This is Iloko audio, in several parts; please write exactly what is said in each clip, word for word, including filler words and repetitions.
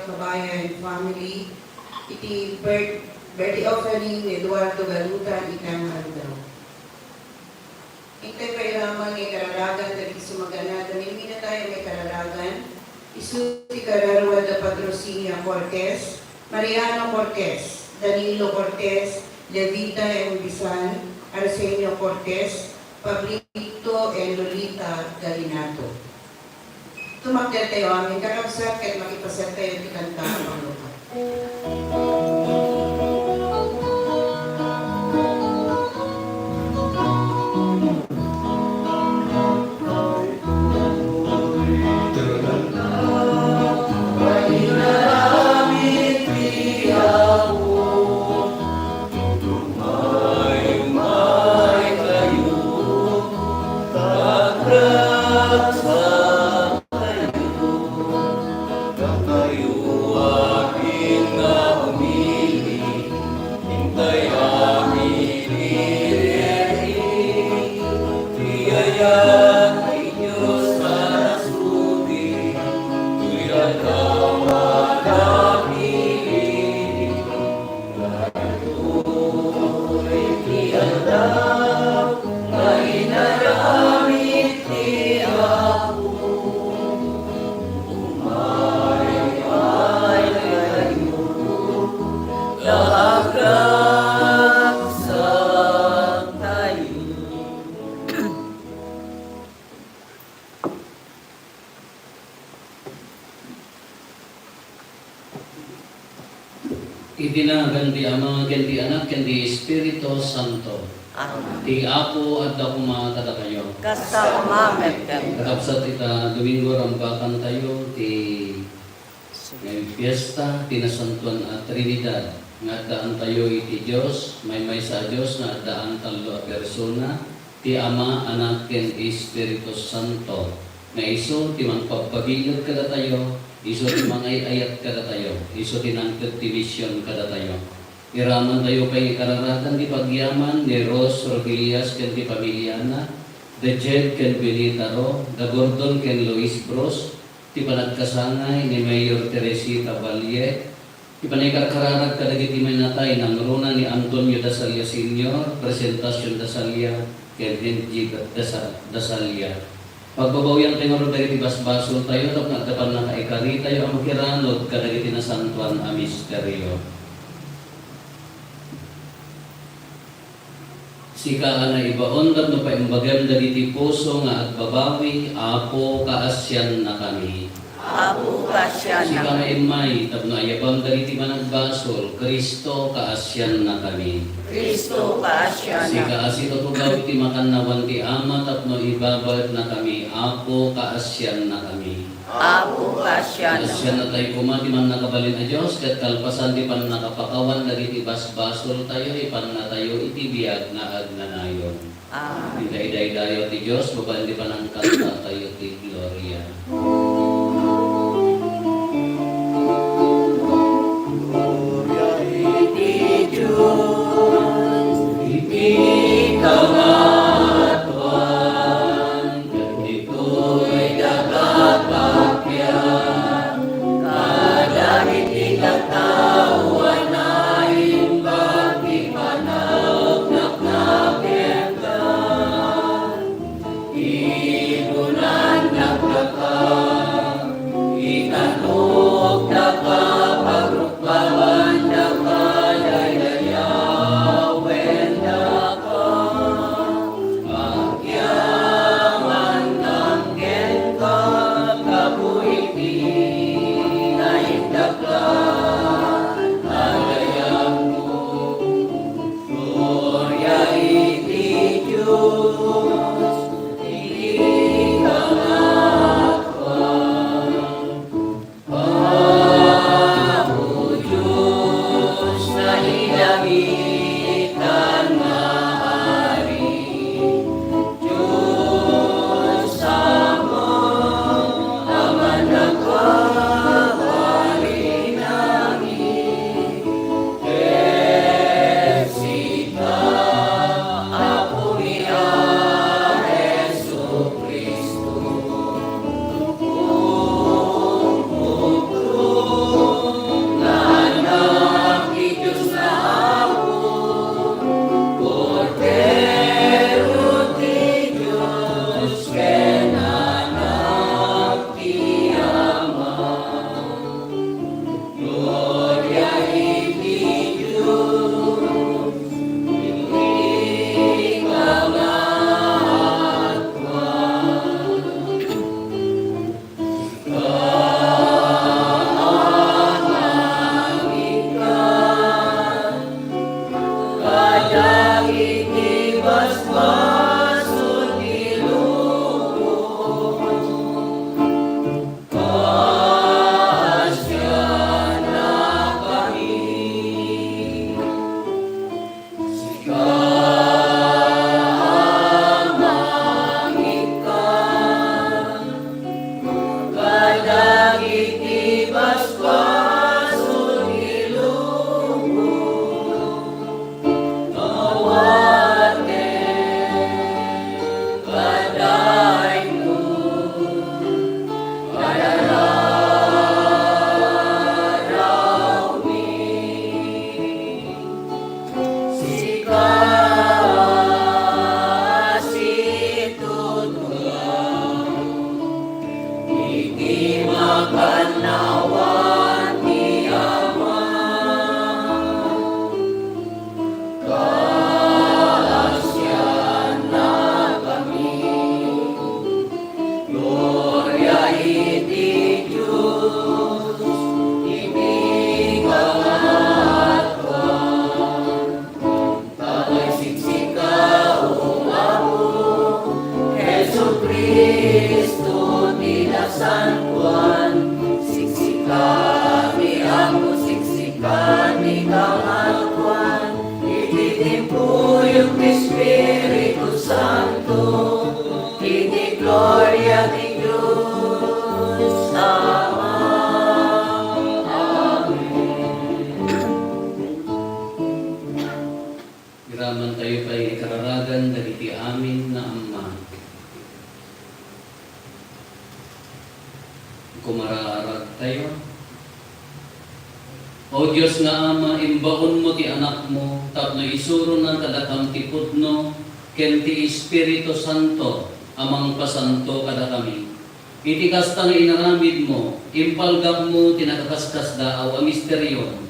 Kabayan family, iti birth-, birthday offering ni Eduardo Galutan ita nga aldaw. Intay pairaman nga ikararagan dagiti sumagana, damin minatay nga ikararagan, isu ti kararua da Patrocinia Cortez, Mariano Cortez, Danilo Cortez, Levita M. Bisan, Arsenio Cortez, Pablito and Lolita Galinato. Tumakdertayo amin, kakabsat, ket makipasektayo ti kanta a panglukat. Iti nagan ti Ama, ken ti Anak, ken ti Espiritu Santo. Amen. Ti Apo adda koma kadakayo. Kasta koma met kenka. Kakabsat, ita Domingo, rambakantayo ti nga fiesta ti Nasantoan a Trinidad, nga addaantayo iti Dios, maymaysa a Dios nga addaan tallo a persona, ti Ama, Anak, ken Espiritu Santo, nga isu ti mangpabpabileg kadatayo, isu ti mangay-ayat kadatayo, isu ti nangted ti mision kadatayo. Iramantayo pay nga ikararagan ti pagyaman ni Rose Rodillas ken ti pamiliana, da Jed ken Benita Ro, da Gordon ken Luis Bros, ti panagkasangay ni Mayor Teresita Valle, ti panaikarkararag kadagiti minatay, nangruna ni Antonio Dasalia Senior, Presentacion Dasalia, ken Henji Dasa-, Dasalia. Pagbabawiantayo ngarud dagiti basbasoltayo tapno adda pannakaikaritayo a makiranod kadagiti nasantoan a misterio. Sika a naibaon tapno paimbagem dagiti puso nga agbabawi, Apo, kaasiannakami. Apo, kaasiannakami. Sika nga immay tapno ayabam dagiti managbasol, Cristo, kaasiannakami. Cristo, kaasiannakami. Sika a situtugaw iti makannawan ti Ama tapno ibabaetnakami, Apo, kaasiannakami. Apo, kaasian. Kaasiannatayo koma ti mannakabalin a Dios, ket kalpasan ti pannakapakawan dagiti basbasoltayo, ipannatayo iti biag nga agnanayon. Amen. Inka idaydayaw ti Dios, babaen ti panangkantatayo ti Gloria. Gloria iti Dios, iti kangatoan. Dagitoy daga a papia, kadagiti tattao a naimbag ti panagnagnapetda. Igunannak daka, O Dios nga Ama, imbaonmo ti Anakmo tapno isurona kadakam ti pudno ken ti Espiritu Santo a mangpasanto kadakami. Iti kasta nga inaramidmo, impalgapmo ti nakaskasdaaw a misteriom.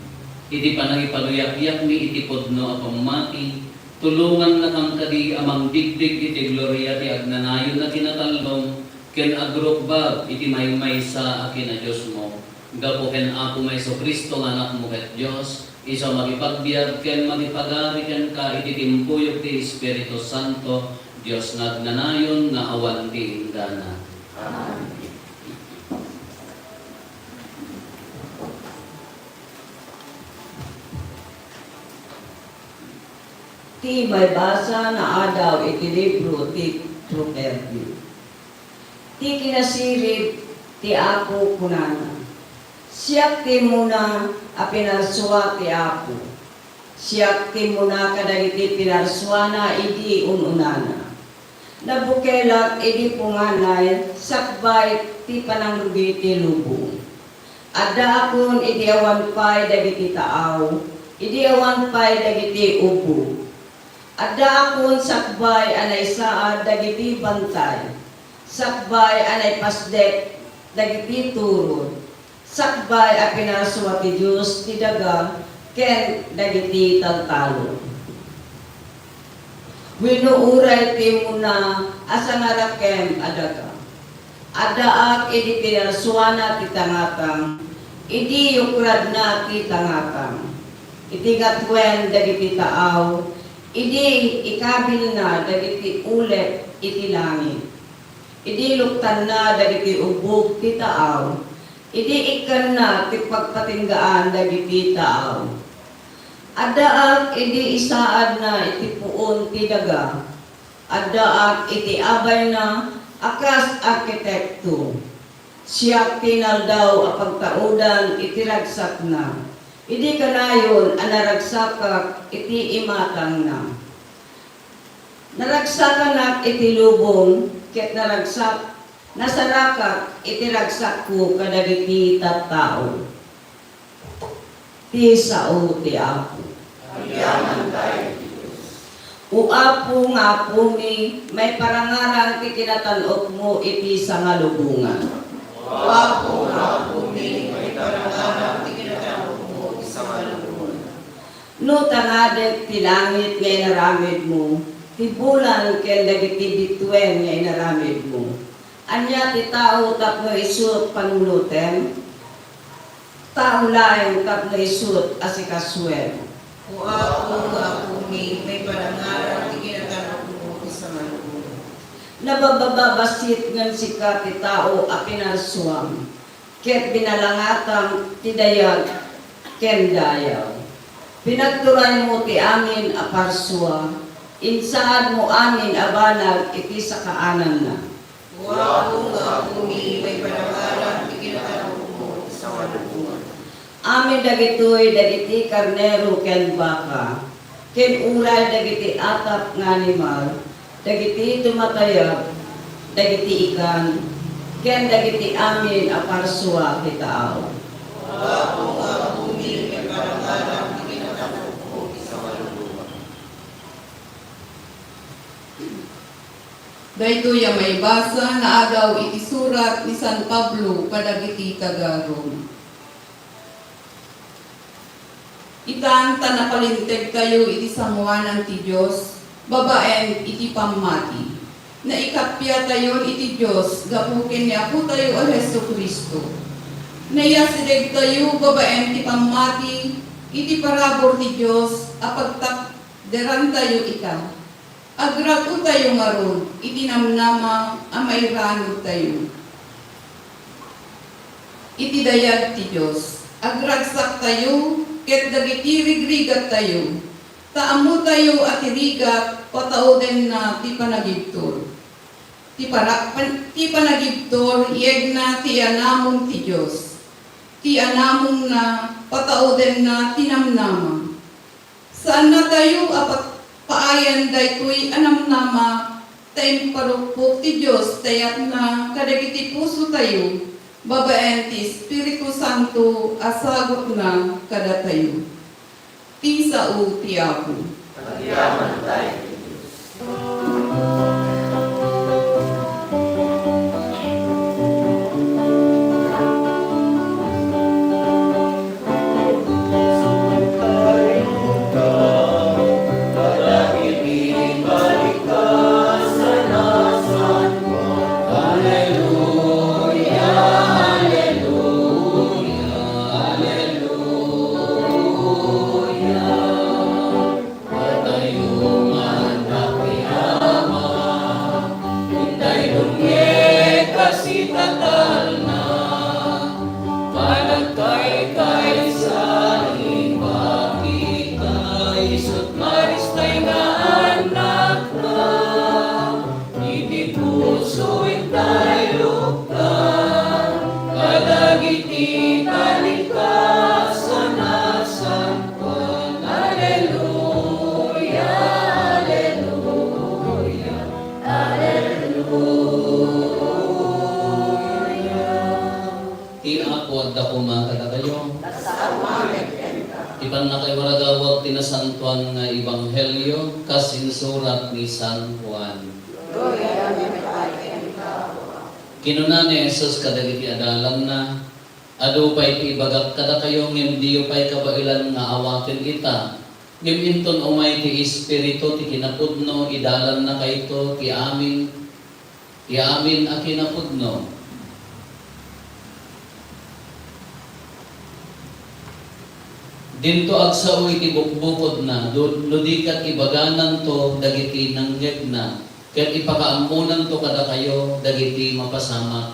Iti panangipaluyakyakmi iti pudno a pammati, tulongannakam kadi a mangbigbig iti gloria ti agnanayon a kinatallom ken agrukbab iti maymaysa a kinadiosmo. Gapu ken Apomi a Jesu-Cristo nga Anakmo ket Dios, isu a makipagbiag ken makipagari kenka iti timpuyog ti Espiritu Santo, Dios nga agnanayon nga awan ti inggana. Amen. Ti maibasa nga adaw iti libro ti Proverbio. Ti kinasirib ti Apo kunana, "Siak ti immuna a pinarsua ti Apo. Siak ti immuna kadagiti pinarsuana idi un-unana. Nabukelak idi punganay sakbay ti panangrugi ti lubong. Addaakon idi awan pay dagiti taaw, idi awan pay dagiti ubbog. Addaakon sakbay a naisaad dagiti bantay, sakbay a naipasdek dagiti turod, sakbay a pinarsua ti Dios ti daga ken dagiti taltalon. Wenno uray ti immuna a sangarakem a daga. Addaak idi pinarsuana ti tangatang, idi yukradna ti tangatang. Iti ngatuen dagiti taaw, idi ikabilna dagiti ulep iti langit. Idi luktanna dagiti ubbog ti taaw, idi ikkanna ti pagpatinggaan dagiti taaw. Addaak idi isaadna iti puon ti daga. Addaak iti abayna a kas arkitekto. Siak ti inaldaw a pagtaudan iti ragsakna. Idi kanayon a naragsakak iti imatangna. Naragsakanak iti lubong, ket naragsak, nasarakak iti ragsakko kadagiti tattao." Ti sao ti Apo. Agyamankami ti Dios. O Apo nga Apomi, maiparangarang ti kinatan-okmo iti sangalubongan. O Apo nga Apomi, maiparangarang ti kinatan-okmo iti sangalubongan. No tangadet ti langit nga inaramidmo, ti bulan ken dagiti bituen nga inaramidmo, ania ti tao tapno isu panunotem? Tao laeng tapno isu asikasuem. O Apo nga Apomi, maiparangarang ti kinatan-okmo iti sangalubongan. Nabababa bassit ngem sika ti tao a pinarsuam, ket binalangatam ti dayag ken dayaw. Pinagturaymo ti amin a parsua, insaadmo amin a banag iti sakaananna. O Apo nga Apomi, maiparangarang ti kinatan-okmo iti sangalubongan. Amin dagitoy dagiti karnero ken baka, ken uray dagiti atap nga animal, dagiti tumatayab, dagiti ikan, ken dagiti amin a parsua ti tao. O Apo nga Apomi, maiparangarang ti kinatan-okmo iti sangalubongan. Daytoy a maibasa naadaw iti surat ni San Pablo kadagiti taga-Roma. Itan ta napalintegtayo iti sangoanan ti Dios babaen iti pammati. Naikappiatayon iti Dios gapu ken ni Apotayo a Jesu-Cristo. Naiyasidegtayo babaen ti pammati iti parabur ti Dios a pagtakderantayo ita. Agrag-otayo ngarud iti namnama a mairanudtayo iti dayag ti Dios. Agragsaktayo ket dagiti rigrigattayo, ta ammotayo a ti rigat pataudenna ti panagibtur. Ti para-, pan-, ti panagibtur, yegna ti anamong ti Dios. Ti anamongna, pataudenna ti namnama. Saannatayo a pat-, paayan daytoy a namnama ta imparukpok ti Dios ti ayatna kadagiti pusotayo babaen ti Espiritu Santo a sagutna kadatayo. Ti sao ti Apo. Katayo nga annak ti Ama, intay dumngeg kas itatalna, panagkaykaysa ipakita, isut' maristay nga annakna. Iti puso intay luktan kadagiti talikasan a santoan. Aleluya, aleluya, aleluya. Ti Apo adda koma kadakayo. Ti pannakaiwaragawag ti nasantoan nga ebanghelio kas insurat ni San Juan. Gloria a Dios. Kinuna ni Jesus kadagiti adalanna, "Adu pay ti ibagak kadakayo ngem diyo pay kabaelan nga awaten ita. Ngem inton umay ti Espiritu ti kinapudno, idalannakayto ti amin, ti amin a kinapudno." Dinto agsao iti bukbukodna, do-, no di ket ibagananto dagiti nangngegna, ket ipakaammonanto kadakayo dagiti mapasamak.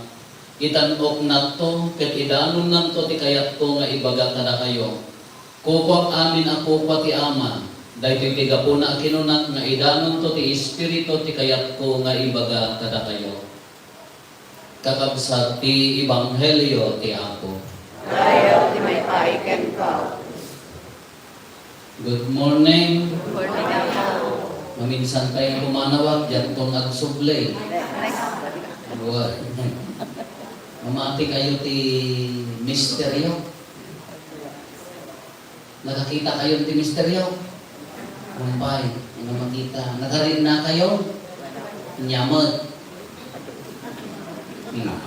Itan-oknakto, ket idanonnanto ti kayatko nga ibaga kadakayo. Kukuak amin a kukua ti Ama, daytoy ti gapuna a kinunak nga idanonto ti Espiritu ti kayatko nga ibaga kadakayo. Kakabsat ti ebanghelio ti Apo. Dayaw ti maipaay kenka. Good morning. Good morning, Apo. Maminsan tayo pumanawag, diyan kong agsubli. Wa-, mamati kayo ti misteryo. Nakakita kayo ti misteryo? Umpay, ano makita? Nagari na kayo? Nyamot. Hmm.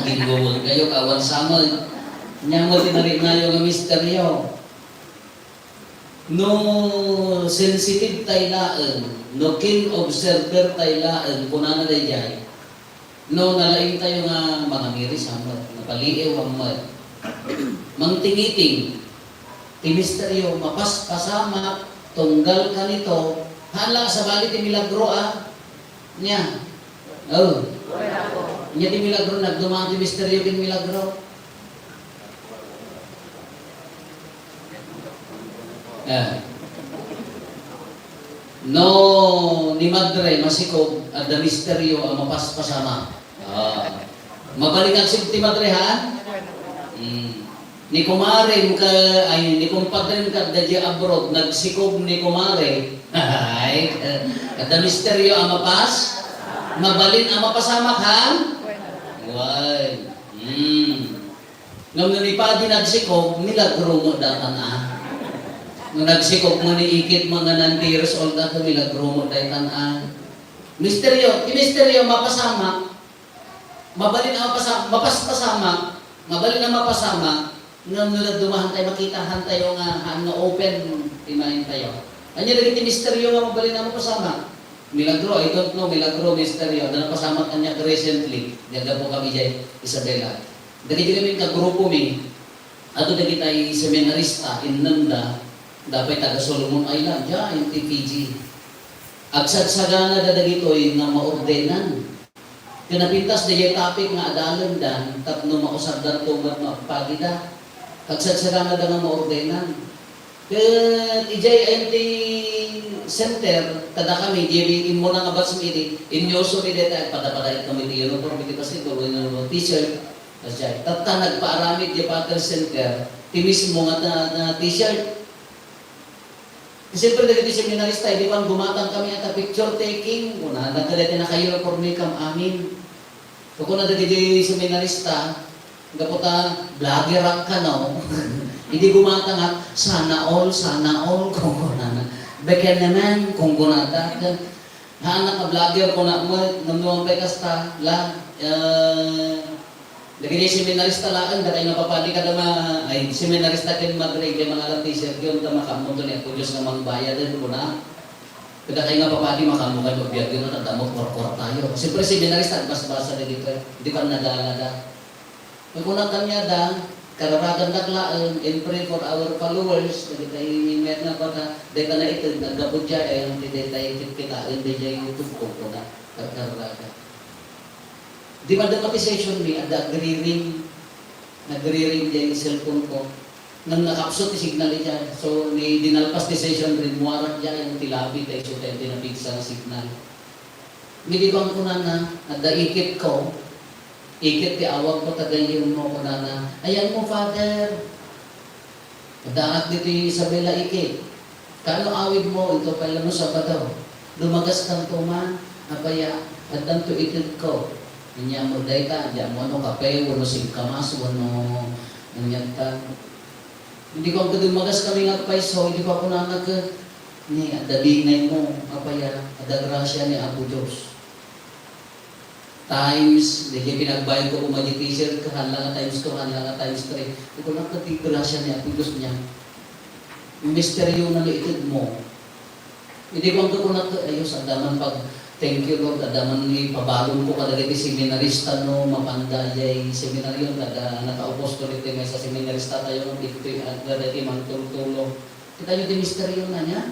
Ginggawon kayo, kawan samod. Nyamot, inari nayo nga misteryo. No sensitive tayo laeng, no keen observer tayo laeng, kunana daydiay, no nalaing tayo nga mangamiris met, napaliiw met, mangtingiting, ti misteryo, mapaspasamak, tunggal kanito, haan lang sabali ti milagro a, Nia. Oh. Nia ti milagro, nagdumaan ti misteryo ken milagro. Eh. No, ni madre, masikob, adda misteryo a mapaspasamak. Ah. Mabalin nga agsikob ti madre, ha? Hmm. Ni kumarem ka, ay, ni kumpadrem kadda diay abroad, nagsikob ni kumare. Ay, adda misteryo a mapas-, mabalin a mapasamak, ha? Wen. Hmm. Ngem no ni padi nagsikob, milagro met daytan a. No nagsikob met ni ikit, mga ninety years old ato, milagro met daytan a. Misteryo, ti misteryo, mapasamak. Mabalin a mapasa-, mapaspasamak, mabalin a mapasamak, ngem no dadduma, haantayo makita, haantayo nga, haan nga open ti mind tayo. Ania dagiti misteryo nga mabalin a mapasamak? Milagro, I don't know, milagro, misteryo. Adda napasamak kaniak recently. Diay gapu kami diay, Isabela. Dagiti kami nga grupo mi, adu dagiti seminarista, innemda, da pay taga Solomon Island, diay, iti Fiji. Agsagsaganada dagitoy nga maordenan. Ket napintas daydiay topic nga adalandan tapno mausardanto met no agpagida. Agsagsaganada nga maordenan. Ket idiay I N T center, kadakami, diay immuna nga batch mi idi, inyuso mi dayta, agpadapadaetkami ti uniform iti basketball wenno t-shirt. Kasdiay. Tatta, nagpaaramid diay Father Center, ti mismo nga ta-, nga t-shirt. Siyempre, dagiti seminarista, idi pan gumatangkami ata picture taking, kunana, "Dayta naka-uniformekam amin." So, kuna dagiti seminarista, Gapu ta vloggerak kano. Idi gumatangak, "Sana all, sana all," kunkunana. "Baka naman," kunkunada. Haan a ka-vlogger, kuna mo, ngem no pay kasta, la, eh, dagiti seminarista laeng, dakay nga papadi kada ma-, ay, seminarista ken madre, ken mga latisir, ken ta makaammoto ni Apo Dios nga mangbayaden, kuna. Kadakay nga papadi, makaammo kayo agbiag, yun, at damo, kwarkwartayo. Siyempre, seminarista, basbasa dagitoy. Di pa nagalaga. Nagkunak kaniada, kararagandak laeng, and pray for our followers, dagitay met nga baka, dayta naited, naggapu diay, ayan ti daytay kitkitaen, dayjay YouTube ko, kuna, karkaraga. Di madama ti session mi, adda agriring, nagriring diay cellphone ko. Nang nakapsut ti signal diay. So, ni dinalpas ti session, rimmuarak diay, ayan ti labi, tay isu tayo ti napigsa nga signal. Ngem di bang kunana, adda ikit ko, ikit ti awag ko, tagayem mo, kunana, "Ayan mo, Father." Addaak ditoy Isabela ikit. "Kaano awid mo, inton pay la no Sabado? Dumagaskanto man, apay a, addanto ited ko." Ania mo dayta, di mo ano, kape, wenno singkamas, wenno, ania ta. Idi kuan ko, "Dumagas kami nga agpayso," idi pa kunana ket, "Ni, adda dingay mo, apay a, adda grasia ni Apo Dios." Times, dayjay pinagbayad ko koma diay t-shirt, haan la nga times two, haan la nga times three. Kunana ket ti grasia ni Apo Dios nia. Misterio na no ited mo. Idi kuan ko, kunana ket, "Ayos, adda man pag-, thank you, Lord, adda man ipabalon ko kadagiti seminarista no mapanda diay seminaryo, kada nakaupos ko ditoy maysa seminarista tayo, ditoy, ah, kadagiti mangtultulo." Kitayo ti misterio na nia?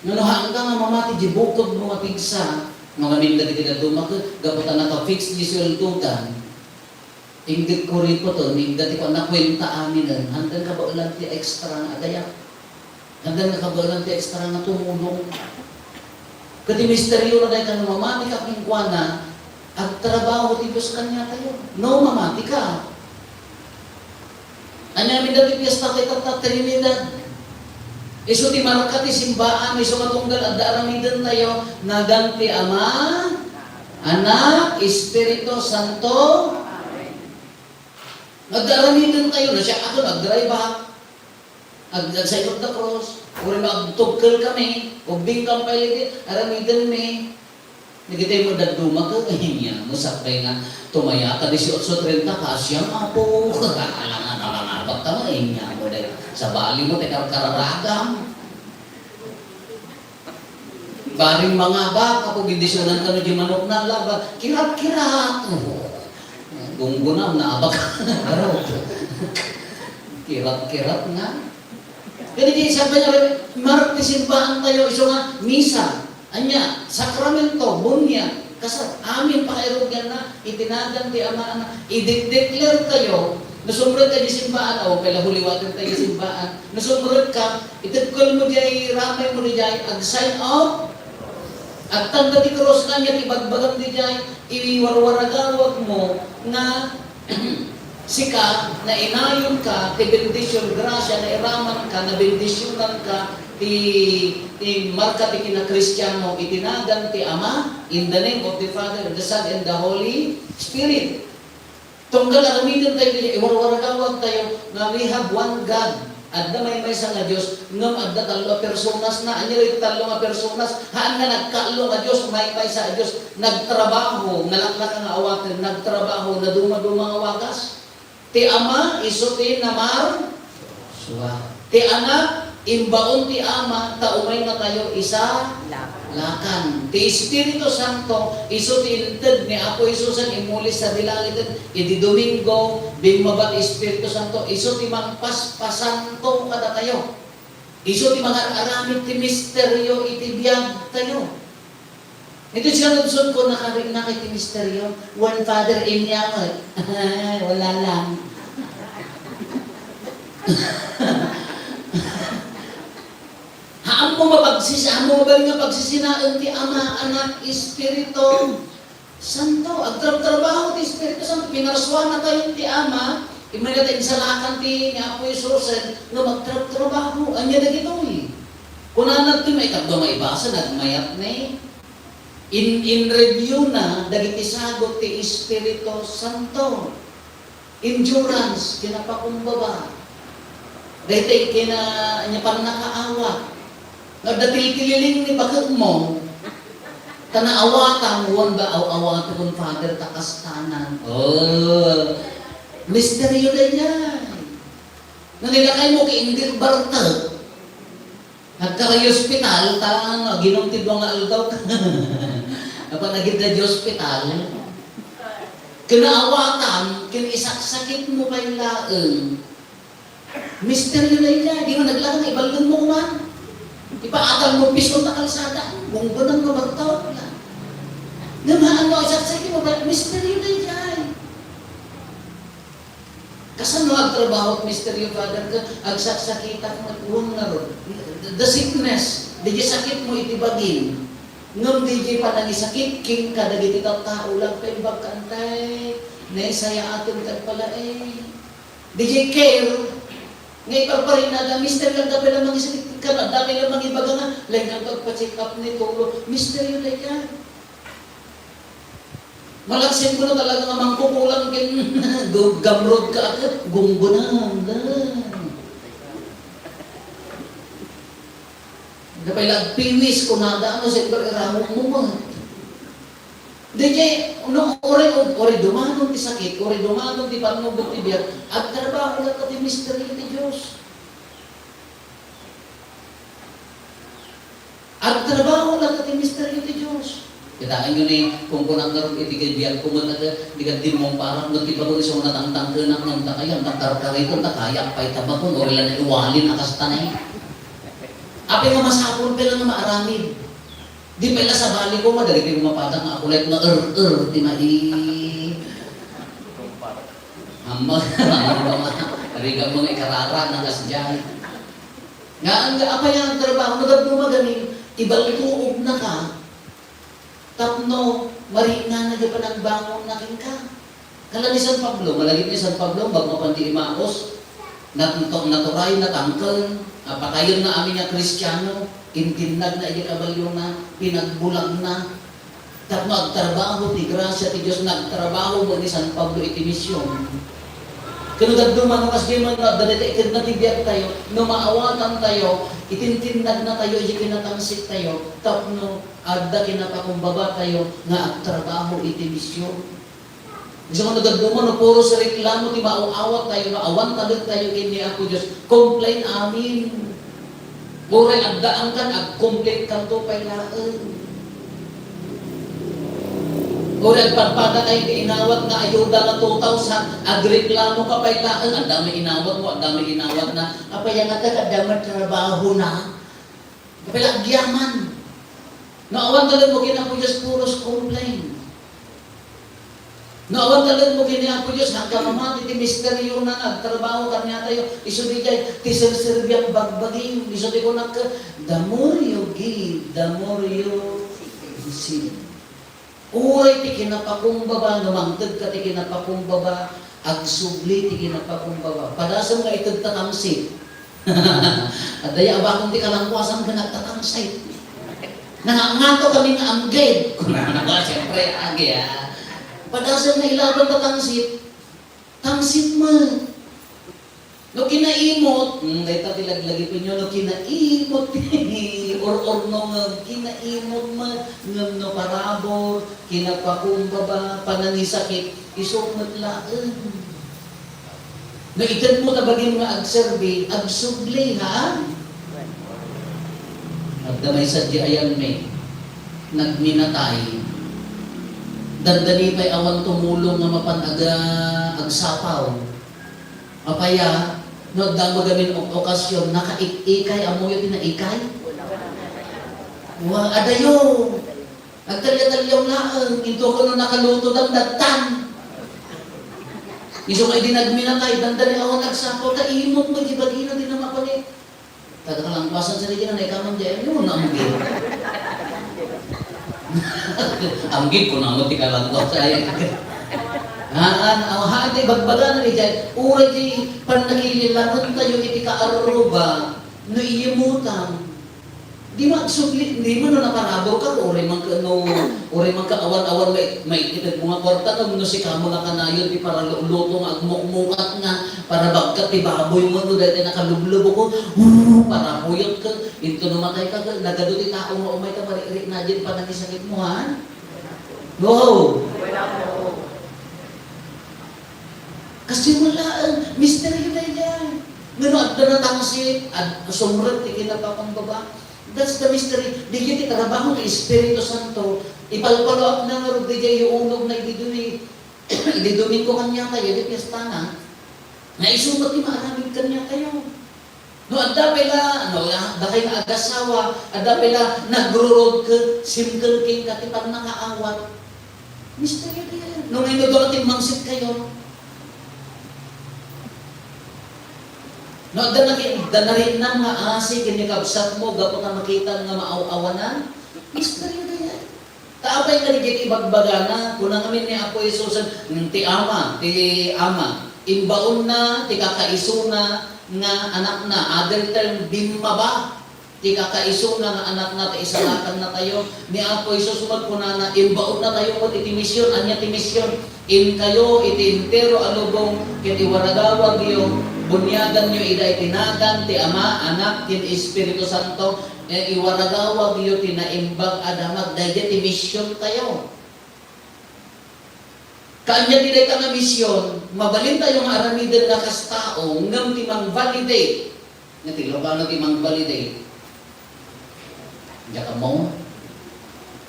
No, no, haanka nga mamati diay bukod mo nga pigsa, no, ngamin dagiti dadduma ket gapu ta naka-fix diay sueldodan. Inggit ko riputen, inggit ti kuan, nakuenta aminen, haandan kabaelan ti extra nga adayag. Haandan nga kabaelan ti extra nga tumulong. Ket ti misterio na dayta no mamati ka kenkuana, agtrabaho ti Dios kaniatayo. No mamati ka. Ania amin dagiti fiesta ti tatta Trinidad? Isu ti marka ti simbaan, isu nga tunggal adda aramidentayo, nagan ti Ama, Anak, Espiritu Santo. Agda aramidentayo, no siak aton agdrive-ak, ag-, agside of the cross, wenno agtugkel kami, ubbing kam pay lagi, aramidenmi. Dagitoy met dadduma ket, ay, ania mo, sakbay nga tumayaka, dieciocho treinta, kasiam, Apo. Alangan, alangabak ta met, ania mo, day, sabali mo, ti karkararagam. Bareng mangabak, Apo, bendisionan kano diay manokna, labat, kirat-kirat. Gunggunam, naabak. Kirat-kirat nga. Kadi diay sabay nga, marka ti simbaantayo, isu nga, misa. Ania, sakramento, bunyag, kasar, amin pakairuganna, iti nagan ti Ama, Anak, i-declare tayo, no sumrek ka diay simbaan, o, kay la huliwaten tayo diay simbaan, no sumrek ka, itukkel mo diay ramay mo diay, ag-sign of, agtanda ti krus, ania ti ibagbagam diay, iwarwaragawag mo, nga, Sika, nainayon ka ti bendision, grasia, nairaman ka, nabendisionan ka ti, ti marka ti kinakristiano iti nagan ti Ama, in the name of the Father, the Son, and the Holy Spirit. Tunggal aramiden tayo, iwarwaragawag tayo nga we have one God. Adda maymaysa nga Dios, ngem adda tallo a personasna. Ania dagiti tallo nga personas? Haan nga nagkaallo nga Dios, maymaysa a Dios. Nagtrabaho, nalaklaka nga awaten, nagtrabaho, nadumaduma nga wagas. Ti Ama, isu ti namarsua. Ti Anak, imbaon ti Ama, ta umaynatayo isa lakan. Ti Espiritu Santo, isu ti inted ni Apo Jesusen, immuli sadi langiten, idi Domingo, bimmaba ti Espiritu Santo, isu ti mangpaspasanto kadatayo. Isu ti mangar-aramid ti misterio iti biagtayo. Iti siya nagsunko, nakari-, nakay ti misterio. Wen, Father, ania met. Wala lang. Haan mo mapagsis-, haan mo mabalin nga pagsisinaen ti Ama, Anak, Espiritu Santo. Agtrabtrabaho ti Espiritu Santo. Pinarsuanatayo ti Ama, immay ta insalakan ti ni Apo Jesus, nga magtrabtrabaho. Ania dagitoy? Kunana ti maikadua maibasa, nagmayat ni. In, in review na dagiti sagut ti Espiritu Santo. Endurance, kinapakumbaba. Daytoy kina-, ania, pannakaawat. Nga adda tiltililing ni baketmo, ta naawatan, wen ba, aw-awaten, Father, ta kastanan. Oh, misteryo daydiay. No nilakaymo ket indi bartek. Agkarga ospital, ta, ano, aginum ti dua nga aldaw. Apan agidda di ospital. Kinaawatan, ken isaksakitmo pay laeng. Misteryo daydiay, di man naglaga nga iballinmo man. Ipaatalmo pay isu ta kalsada, gunggonam nga bartek. Ngem haan no isaksakitmo pay, misteryo daydiay. Kasano agtrabaho ti misteryo, Father, ket agsaksakitak met? Wen ngarud, the sickness, daydiay sakitmo iti bagim. Ngem daydiay panangisakit kenka dagiti tattao, lagipem, bakkantay, naisayaaten ket palae. Daydiay care, nga iparparinada, mister, adda pay la mangisakit kenka, adda pay la mangibaga nga, laeng agpa-check up ni Tolo. Misteryo daydiay. Malaksid ko no talaga nga mangkukulang ken gu-, gamrot ka, ket gunggonam, da. Adda pay la agpiwis kunada, ano, siyempre, iramutmo met. Daydiay, no, uray, uray dumanon ti sakit, uray dumanon ti pannubot ti biag, agtrabaho latta ti misteryo ti Dios. Agtrabaho latta ti misteryo ti Dios. Kitaenyo ni, kunkunak ngarud iti biagko met, di kadin mungparak met ti bago, isu nga natangtangkenak ngem ta kayat, ta karkariton, ta kayat pay ta bakon, uray la naiwalin a kasta nay. Apay nga masapul pay la nga maaramid. Di pay la sabali koma dagiti rumapada nga akulayat nga er-er ti mai-, Ammok, rigat mo nga ikarara, na kasdiay. Nga, ang, apay nga agtrabaho, no dadduma gamin, ibaltuognaka, tapno, mariknana di panagbangonna kenka. Kala ni San Pablo, malagip ni San Pablo, bago mapan ti Emaus, nat-, naturay, natangken, a, patayenna amin nga Kristiano, intinnagna iti kabaliona, pinagbulagna, Tapno agtrabaho ti grasia ti Dios, nagtrabaho met ni San Pablo iti mision. Ken no dadduma no kasdiay man, no adda dayta ikedna ti biagtayo, no maawatantayo, itintinnagnatayo iti kinatangsittayo, tapno adda kinapakumbabatayo nga agtrabaho iti mision. Isu nga no dadduma, no puros reklamo ti maaw-awattayo, no awan talektayo ken ni Apo Dios, complain amin. Uray addaankan, agcomplain kanto pay laeng. Uray agpadpadakay iti inawat nga ayuda nga two thousand, agreklamo ka pay laeng, adda met inawatmo, adda met inawatna. Apay nga adda met trabahona? Apay la agyaman? No awan talekmo ken Apo Dios, puros complain. No awan talekmo ken ni Apo Dios, agkamamati ti misteriona, agtrabaho kaniatayo, isu daydiay ti serserbian bagbagim, isu ti kunak, "The more you give, the more you receive." Uray ti kinapakumbaba, no mangted ka ti kinapakumbaba, agsubli ti kinapakumbaba. Padasem nga ited ta tangsit. Adda ya a bakon ti kalangkuasan ken agtatangsit. Nangangato kami nga anggid. Kunana ko, siyempre, agi, ah. Padasem nga ilaban ta tangsit, tangsit met. No kinaimot, hmm, dayta ti laglagipenyo, no kinaimot, or-orno ngem, kinaimot met, ngem no parabur, kinapakumbaba, panangisakit, isu met laeng. No itedmo ta bagim nga agserbi, agsubli, ha? Adda maysa di ayanmi, nagminatay. Dandani pay awan tumulong nga mapan aga-, agsapaw. Apay a, no adda met gamin ok-, okasyon, nakaik-ikay, ammoyo ti naikay? Wa, adayo. Agtalya-talyaw laeng, intoken no nakaluto, damdamtan. Isu nga idi nagminatay, dandani awan agsapaw, ta imot met ti bagina ti namakunik. Taga kalangkuasan sa regina, naikaman di ayan, yun, amgid. Amgid, kunamot ti kalangkuasan, ay. Haan, aw, haan, ti bagbaga na ni Jai, uray ti pannakililangentayo iti kaarruba, no iyimutan. Di magsubli, di man no naparaburka, uray man ka, no, uray man ka awan-awan mai-, maititedmo nga kuarta, ngem no sika met nga kanayon ti paraluluto nga agmukmukat nga parabagkat ti baboy mo, no, daytoy nakalublubok, uh, parapuyot ka, into no matay ka, nagadu ti tao nga umay ta marikrik na diay panangisakit mo, ha? No. Kasi wala, eh, misteryo na yan. Ngano adda natangsit, ad-, sumrek ti kinapakumbaba. That's the mystery. Daydiay ti trabaho ti Espiritu Santo. Ipalpalo-up na nga rugdi diay iunogna idi Domi-, idi Domingo kaniatayo, idi piesta na. Nga isu met ti maaramid kaniatayo. No adda pay la, no, dakay nga agasawa, adda pay la nagrurod ket simken kenka ti pannakaawat. Misteryo diay. No, ngem no adda timmangsit kayo. No, adda naki-, adda narinnam nga asi ken ni kabsatmo gapu ta makitam nga maaw-awanan. Misteryo diay. Ta apay nga dagiti ibagbagana, kuna ngamin ni Apo Jesus, "Ti Ama, ti Ama, imbaonna ti kakaisuna nga Anakna," other term, bimmaba ti kakaisuna nga Anakna, ta isalakanna tayo. Ni Apo Jesus met kunana, "Imbaonnatayo met iti mision." Ania ti mision? "Inkayo iti entero a lubong ket iwaragawagyo, buniaganyo ida iti nagan ti Ama, Anak, ken Espiritu Santo." Eh, iwaragawagyo ti Naimbag a Damag, daydiay ti mision tayo. Kaanya ti dayta nga mision, mabalin tayo nga aramiden nga kas tao, ngem ti mang-validate, nga ti Ilocano ti mang-validate. Diak ammo?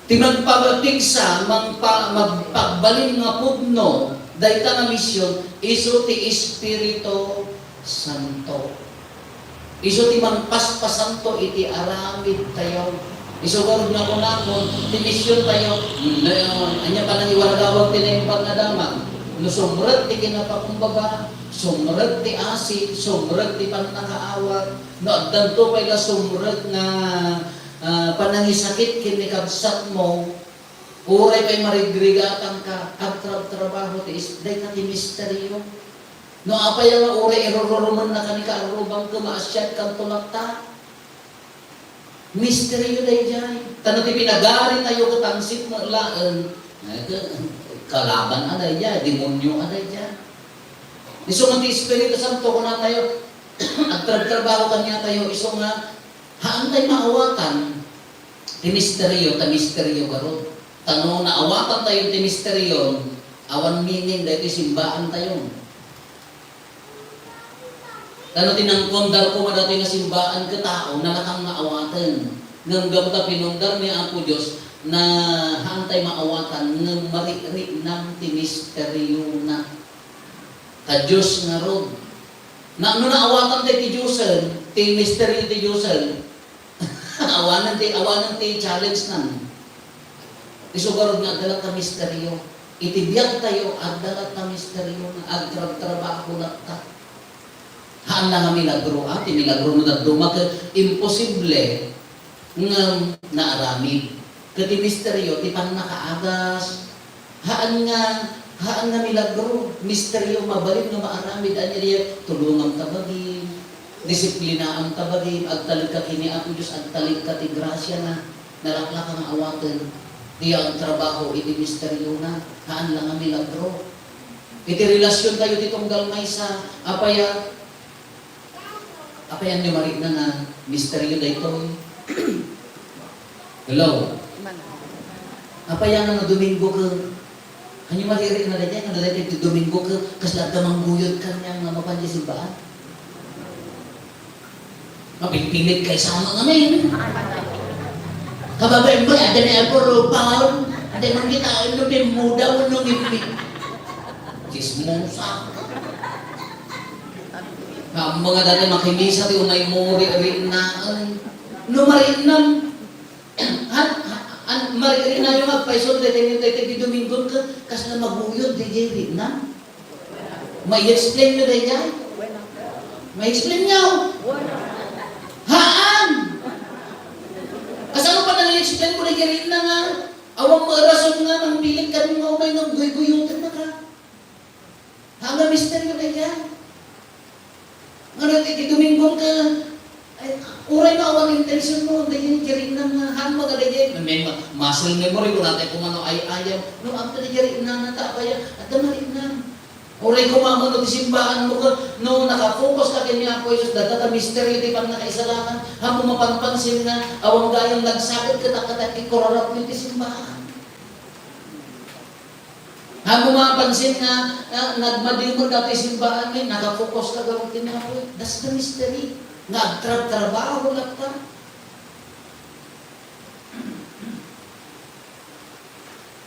Ti magpabaptisa, mangpa-, magpagbalin nga pudno, dayta nga mision, isu ti Espiritu Santo. Isu ti mangpaspasanto iti aramid tayo. Isu garud nga kunakon, ti mision tayo, no, ania panangiwaragawag ti Naimbag nga Damag? No sumrek ti kinapakumbaba, sumrek ti asi, sumrek ti pannakaawat, no addanto pay la sumrek nga, ah, panangisakit ken ni kabsatmo, uray pay marigrigatanka, agtrabtrabaho ti is-, dayta ti misterio. No apay nga uray irururumennaka ni kaarrubangko, maasiatkanto latta. Misterio daydiay. Ta no ti pinagaritayo ket tangsit met laeng, eh, ke-, kalaban a daydiay, demonio a daydiay. Isu nga ti Espiritu Santo, kunatayo, agtrabtrabaho kaniatayo, isu nga, haan tay maawatan. Ti misterio, ta misterio garud. Ta no naawatan tayo ti misterio, awan meaning daytoy simbaan tayo. Ta no tinangkon darko madatoy nga simbaan ket tao, nalakam nga awaten. Ngem gapu ta pinundar ni Apo Dios, na haan tay maawatan, ngem mariknam ti misteriona. Ta Dios ngarud. Na, no naawatan tay ti Diosen, ti misterio ti Diosen, Awanen ti, awanen ti challenge nan. Isu garud nga adda latta misterio. Iti biag tayo, adda latta misterio nga agtrabtrabaho latta. Haan la nga milagro, ah, ti milagro no dadduma ket imposible ngem naaramid. Ket ti misterio ti pannakaagas, Haan nga, haan nga milagro, misterio, mabalin nga maaramid, ania diay, tulongam ta bagim, disiplinaam ta bagim, agtalek ka ken ni Apo Dios, agtalek ka ti grasiana, nalaklaka nga awaten, ti agtrabaho iti misteriona, haan la nga milagro. Iti relasion tayo ti tunggal maysa, apay a, Apayanyo marikna nga misterio daytoy? Hello? Apay a nga Domingo ket, hanyo marikna daytoy nga daytoy ti Domingo ket, kasla adda mangguyod kaniam nga mapan ti simbaan? Mapilpilit kay sama nga men. Kababain mo, adda na ako rupaon. Adda man kita, ano, pimudaw, ano, ngipin. Chismosa. Nga mga dati makimisa ti umay mo ri-, rinnaen. No marinnan, ha, ha, an, mari-, rinnayo nga agpaiso daytoy, daytoy, daytoy Domingo ka, kasla maguyod, daytoy rinnan. Mai-explain nyo daytoy? Mai-explain nyo? Haan! Kasano pa nang i-explain mo daytoy rinnan nga, awan mo rason nga, nang pilit kami nga umay nga guyguyotan na ka? Haan nga misteryo daytoy. Ngano ti, ti Domingo ka, ay, Uray nga awan intention mo, daydiay ti rinnam nga, haan mo nga daydiay, may, may muscle memory, kunatay koma no ay-ayam, no, adda daydiay rinnam nga ta, apay a, adda marinnam. Uray koma no ti simbaan mo ket, no, nakafocus ka ken ni Apo Jesus, dayta ta misteryo ti pannakaisalakan, haan mo mapanpansin nga, awan gayam nagsaged ket akkatak ti kurarapyo ti simbaan. Haan mo mapansin nga, ah, nagmadiw met daytoy simbaan, eh, nakafocus ka gapu ken ni Apo. That's the mystery. Nga agtrabtrabaho latta.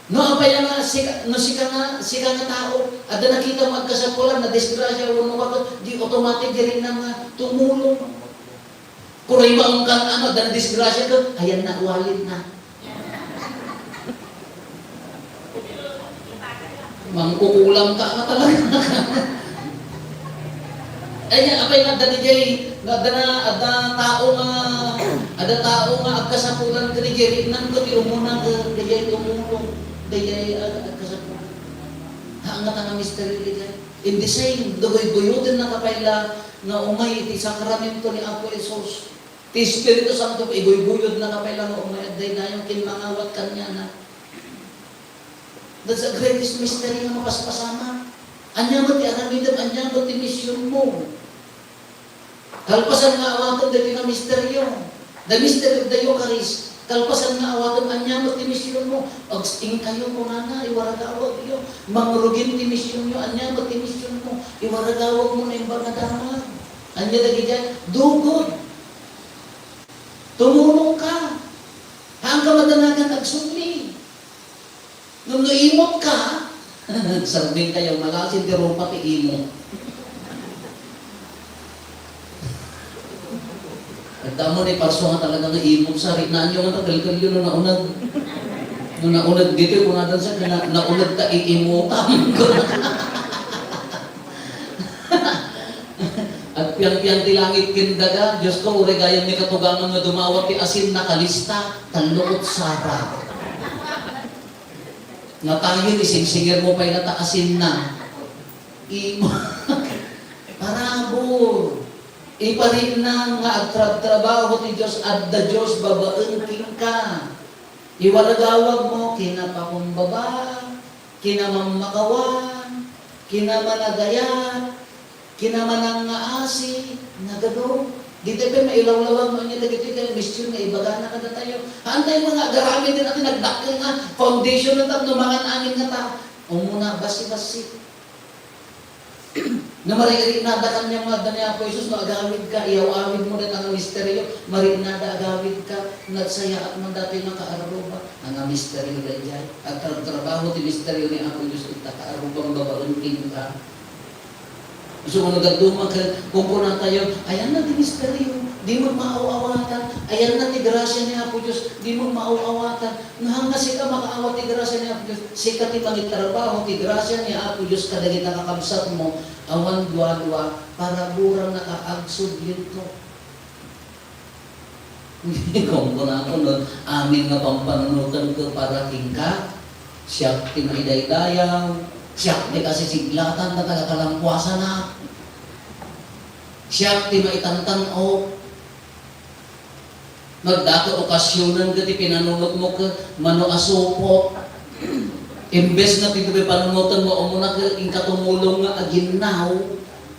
No, apay nga sika, no sika nga, sika nga tao, adda nakita mo agkasapulan, nadisgrasya, wenno ka, di automatic, diri na nga tumulong. Kuray ba ang kan ano, dan disgrasya ko, ayan na, wallet na. Mangkukulam ka na talaga. Ay, apay nga, adda di jay, nga adda na, adda tao nga, adda tao nga agkasapulan ka di jay, nang ko ti umuna ka, di jay umulong, di jay, ah, agkasapulan. Ha, nga tanga misteryo di jay. In the same, guyguyoden na kapay la nga umay iti sakramento ni Apo Jesus. Ti Espiritu Santo, iguygoyod na kapay la nga umay adday dayaw ken mangawat kaniana. That's the greatest mystery nga mapaspasamak. Ania met ti aramidem, ania met ti misionmo. Kalpasan nga awaten daytoy nga misteryo, the mystery of the Eucharist, kalpasan nga awaten, ania met ti misionmo? Ag-, inkayo kunana, iwaragawagyo. Mangrugin ti misionyo, ania met ti misionmo? Iwaragawagmo nga imbag nga damag. Ania dagidiay? Dugod. Tumulong ka. Haan ka madanagan agsubli. Ngem no imot ka, sarding kayo, malasin ti rupa ti imot. Adda mo ni parso nga talaga nga imot, sari, naanyo nga tagalkalyo no naunag. No naunag dito, kunadan sa, na, naunag ta iimutan. Agpiangpiang ti langit ken daga, Dios ko, uray gayam ni katugangan nga dumawat ti asin, nakalista, tallo kutsara. Natayon, isingsingir mo pay nga ta asinna. Ima. Parabur. Iparinna nga agtrabtrabaho ti Dios, adda Dios babaen kenka. Iwaragawag mo, kinapakumbaba, kinamammakawan, kinamanagayat, kinamanangngaasi, nagado. Ditoy pay mailawlawag mo ania dagitoy ken mision nga ibagana kadatayo. Haantayo nga agaramid ti nagdakkel nga foundation tapno mangan amin nga ta. Umuna, basi-basi. No maririnnada kaniam nga adda ni Apo Jesus, no agamid ka, iyaw-amid mo dayta nga misteryo, marinnada agamid ka, nagsayaat man datoy nga kaarruba, nga misteryo daydiay. Agtrabtrabaho ti misteryo ni Apo Jesus, ita kaarruba babaen kenka. Isu nga no dadduma ken kunkunatayo, ayanna ti misteryo, dimo maaw-awatan, ayanna ti grasia ni Apo Dios, dimo maaw-awatan. No, haan nga sika makaawat ti grasia ni Apo Dios, sika ti mangitrabaho ti grasia ni Apo Dios kadagita kakabsatmo, awan duadua, paraburannaka agsubli daytoy. Kunkunakon, no, amin nga pampanunotenko para kenka, siak ti maidaydayaw, siak ti kasisiglatan ta kalampuasanak, siak ti maitantan-ok. Magdakkel okasionen ket ti pinanunotmo ket mano a supot. Imbes nga ti panunotenmo, umuna ket inka tumulong nga aginnaw.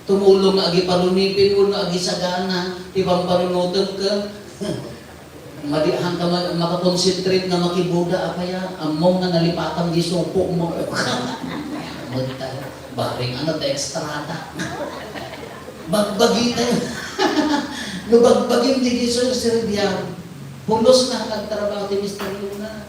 Tumulong nga agipalunipin wenno agisagana ti pampanunotem ken madi, haan ka ma-, makakonsentrate nga makibuda, apay a, ammom nga nalipatan ti supomo. Magta-, bareng ano, dextrata. Bagbagitayo. No bagbagim ti Jesus, serbiam. Pulos na agtrabaho ti misteryona.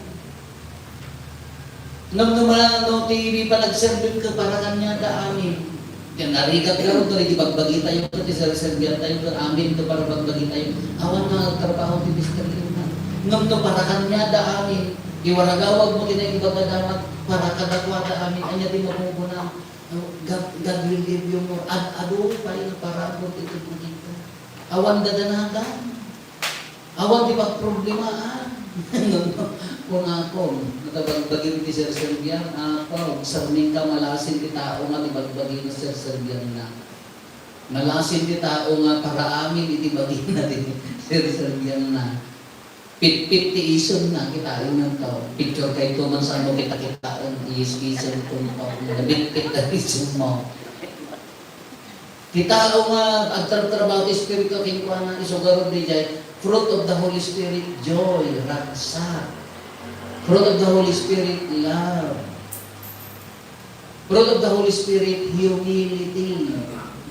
Ngem no ma-, no ti panagserbim ket para kaniada amin. Ken narigat ngarud, no, iti bagbagitayo ket ti serserbiantayo ket amin ket para bagbagitayo. Awan nga agtrabaho ti misteryona. Ngem no para kaniada amin, iwaragawag mo ti naimbag a damag para kadakuada amin. Ania ti makunkunam? No, God, God will give you more. Ad-adu pay nga parabur iti bugita. Awan dadanagan. Awan ti pagproblemaan. Kunakon, no ta bagbagim ti serserbiam, Apo, sermingka, malasin ti tao nga ti bagbagina serserbianna. Malasin ti tao nga para amin iti bagina ti Serbianna. Pitpit ti isunna, kitaenna to. Picture kayto man saan mo kita-kitaen, is-, isun ko, nabitpit ti isunmo. Ti tao nga agtrabtrabaho ti Espiritu, kenkuana, isu ngarud daydiay, fruit of the Holy Spirit, joy, ragsak. Fruit of the Holy Spirit, love. Fruit of the Holy Spirit, humility.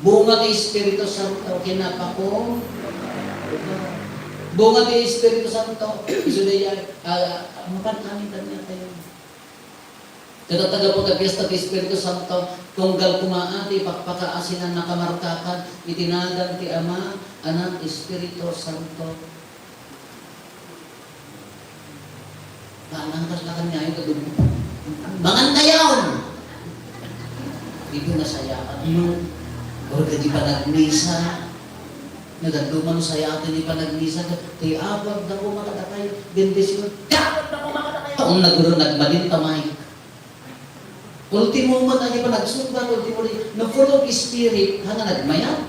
Bunga ti Espiritu Santo, kinapako. Bunga ti Espiritu Santo, isu daydiay, ah, mapan-amin kaniatayo. Ket adda gapu ta fiesta ti Espiritu Santo, tunggal koma ti pakpakaasinan, nakamarkakan iti nagan ti Ama, Anak, Espiritu Santo. Naalangkas na kaniayo, kadugmo. Mangan kayon! Dito nasayaan mo. Or kadi panagmisa. Nagandumang sayaten ni panagmisa. Ti Apo, agda ko makadakay. Bendision. Ti Apo, agda ko makadakay. Ang naguro, nagbalin tamay. Ultimo man, adi pa nagsungbat, ultimo di, no full of spirit, ha nga nagmayat.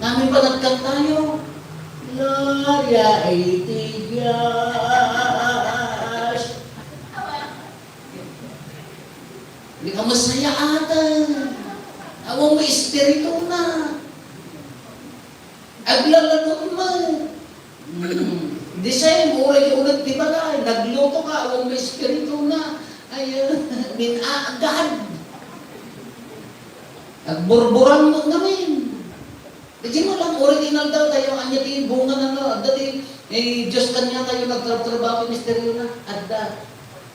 Namin pa nagkantayo, Gloria iti Dios. Di ka masayaatan. Awan mo espiritu na. Aglalangon mo. Hmm. The same, uray uneg ti balay. Nagluto ka, awan mo espiritu na. Ay, ah, min-agad. Agburburan mo ngamin. Di mo lang, uray inaldaw tayo, anya ti bunga na, no? Adda ti, eh, Diyos kaniatayo, nagtratrabaho, misteryo na. Adda.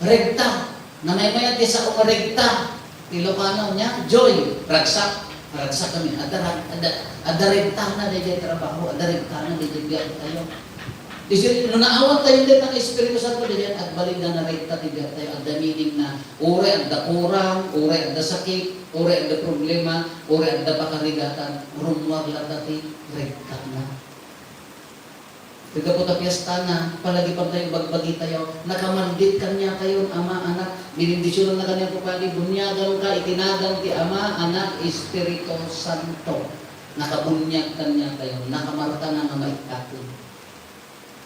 Regta. Namaymayat ti sao nga regta. Ilocano niya, joy. Ragsak. Ragsak kami. Adda rag-, adda, adda regtana daydiay trabaho, adda regtana daydiay biag tayo. Iti, no naawan tayo dayta nga Espiritu Santo, daydiay agbalin nga naregta ti biag tayo. Adda meaning na, uray adda kurang, uray adda sakit, uray adda problema, uray adda pakarigatan, rummuar latta ti regtana. Ket gapu ta fiesta na, palagipan tayo, bagbagi tayo, nakamandit kaniatayo, Ama, Anak, binindisionan na kaniatayo, Padi, bunyagan ka iti nagan ti Ama, Anak, Espiritu Santo. Nakabuniag kaniatayo, nakamarka na nga maikkato.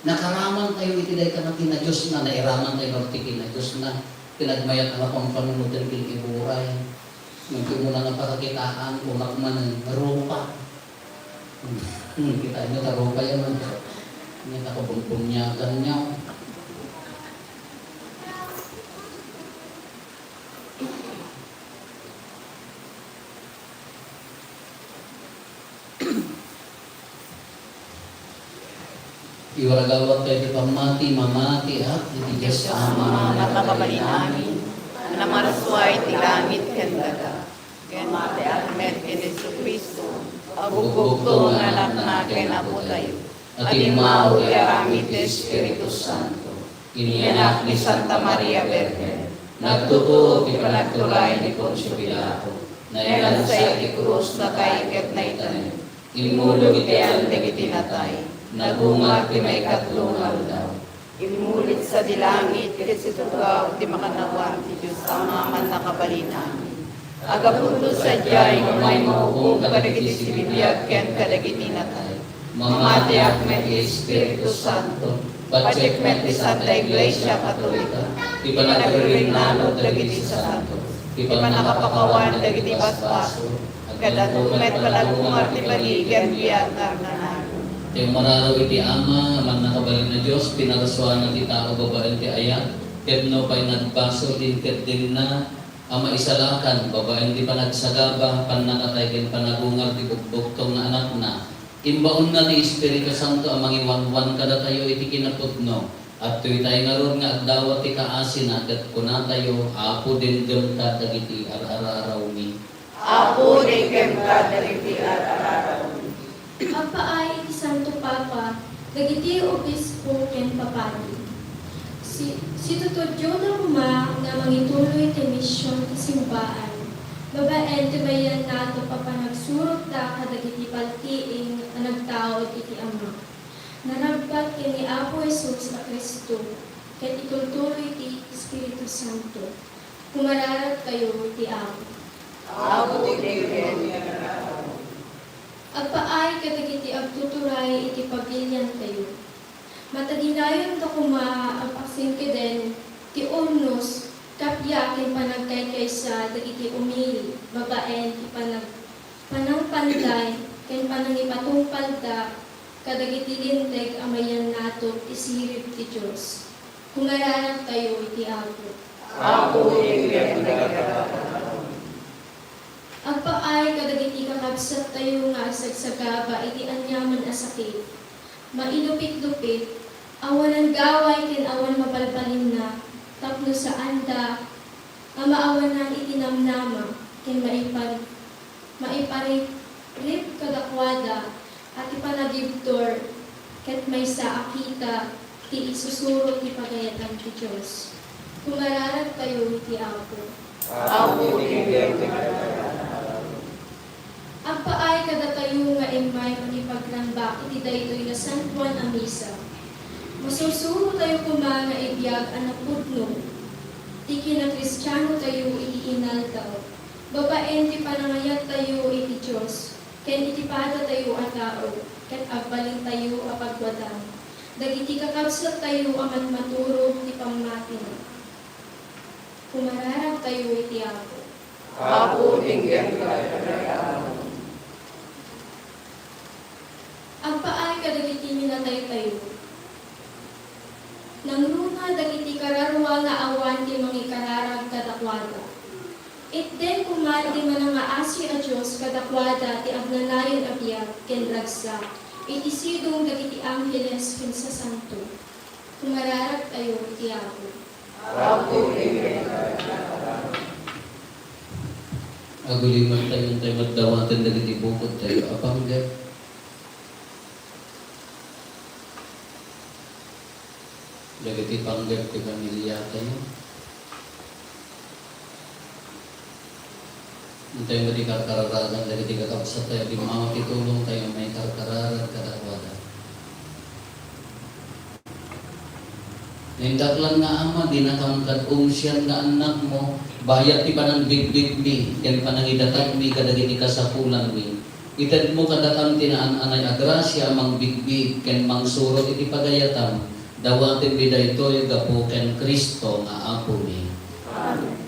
Nakaraman tayo iti dayta nga kinadiosna, nairaman tayo ti kinadiosna, pinagmayat nga pampanunot ti uray. Ngem ti umuna nga pakakitaan, unak manen, rupa. Hmm, kitaenyo, ta rupa yan, man. Yan, nakabunbunyagan niya. Iwaragawat tayo ti pammati, mamatiak iti Dios Ama a nakabalin amin, a namarsua iti langit ken daga. Ken mamatiak met ken Jesu-Cristo, a bugbugtong nga Anakna ken Apo tayo, a timmao iti aramid ti Espiritu Santo. Inianak ni Santa Maria Birhen, nagtutuo ti panagturay ni Poncio Pilato, nailansa iti krus, natay ket naitanem. Immulog iti ayan dagiti natay, nagungar ti maikatlo nga aldaw. Immulit sadi langit ket situgaw ti makannawan ti Dios Ama a Mannakabalin Amin. Aggaputo sadiay nga umay mahukom kadagiti sibibiag ken kadagiti natay. Mamatiak met ti Espiritu Santo, patiek met ti Santa Iglesia Katolika, ti panagririnanon dagiti santo, ti pannakapakawan dagiti basbasol, ket adu met panagungar ti bali ken biag nga agnanayon. Ti umararaw iti Ama a Mannakabalin a Dios, pinarsuana ti tao babaen ti ayat, ket no pay nagbasol, inkeddengna a maisalakan babaen ti panagsagaba, pannakatay ken panagungar ti bugbugtong nga Anakna. Imbaonna ti Espiritu Santo a mangiwanwan kadatayo iti kinapudno. Adtoy tayo ngarud nga agdawat ti kaasina ket kunatayo, Apo, denggem kadagiti ar-ararawmi. Apo, denggem kadagiti ar-ararawmi. Agpaay iti Santo Papa, dagiti obispo ken papadi. Si-, situtudiona koma nga mangituloy ti mision ti simbaan, babaen ti mayanna a panagsurotda kadagiti baltiing a nagtaud iti Ama. Naragbat ken ni Apo Jesus a Cristo, ket itultuloy ti Espiritu Santo. Kumararat kayo iti Apo. Apo, denggem kadagiti ar-ararawmi. Agpaay kadagiti agtuturay iti pagiliantayo. Mataginayon ta koma a pagsingkeden ti urnos, kappia ken panagkaykaysa dagiti umili babaen ti panag-, panangpanday ken panangipatungpalda kadagiti linteg a mayannatog ti sirib ti Dios. Kumararagtayo iti Apo. Apo, iti Agpaay kadagiti kakabsattayo nga agsagsagaba iti aniaman a sakit, mailupit-lupit, awanan gaway ken awan mabalbalinna, tapno saanda a maawanan iti namnama ken maipan-, maiparip-rip kadakuada a ti panagibtur ket maysa a kita ti isusuro ti pagayatan ti Dios. Kumararagtayo iti Apo. Apo, iti Agpaay kadatayo nga immay makipagrambak iti daytoy nasantoan a misa. Masursurotayo koma nga ibiag a napudno ti kinakristianotayo iti inaldaw, babaen ti panangayattayo iti Dios ken iti padatayo a tao, ket agbalintayo a pagwadan dagiti kakabsattayo a matmaturog ti pammatina. Kumararagtayo iti Apo. Apo, iti Agpaay. Agpaay kadagiti minataytayo. Nangruna dagiti kararua nga awan ti mangikararag kadakuada. Itden koma ti manangaasi a Dios kadakuada ti agnanayon a biag ken ragsak iti sidong dagiti angheles ken sasanto. Kumararagtayo iti Apo. Agulimantayo, intay met dawaten dagiti bukodtayo a panggep. Dagiti panggep ti pamiliatayo. Intay met ti karkararagan dagiti kakabsattayo, gimmawa ti tulongtayo maikarkararag kadakuada. Nindaklan nga Ama, dinakam kad-umsian nga annakmo, bayat ti panangbigbigmi ken panangidatagmi kadagiti kasapulanmi. Itedmo kadakam ti naan-anay a grasia a mangbigbig ken mangsurot iti pagayatam. Dawatenmi daytoy gapu ken Cristo nga Apomi. Amen.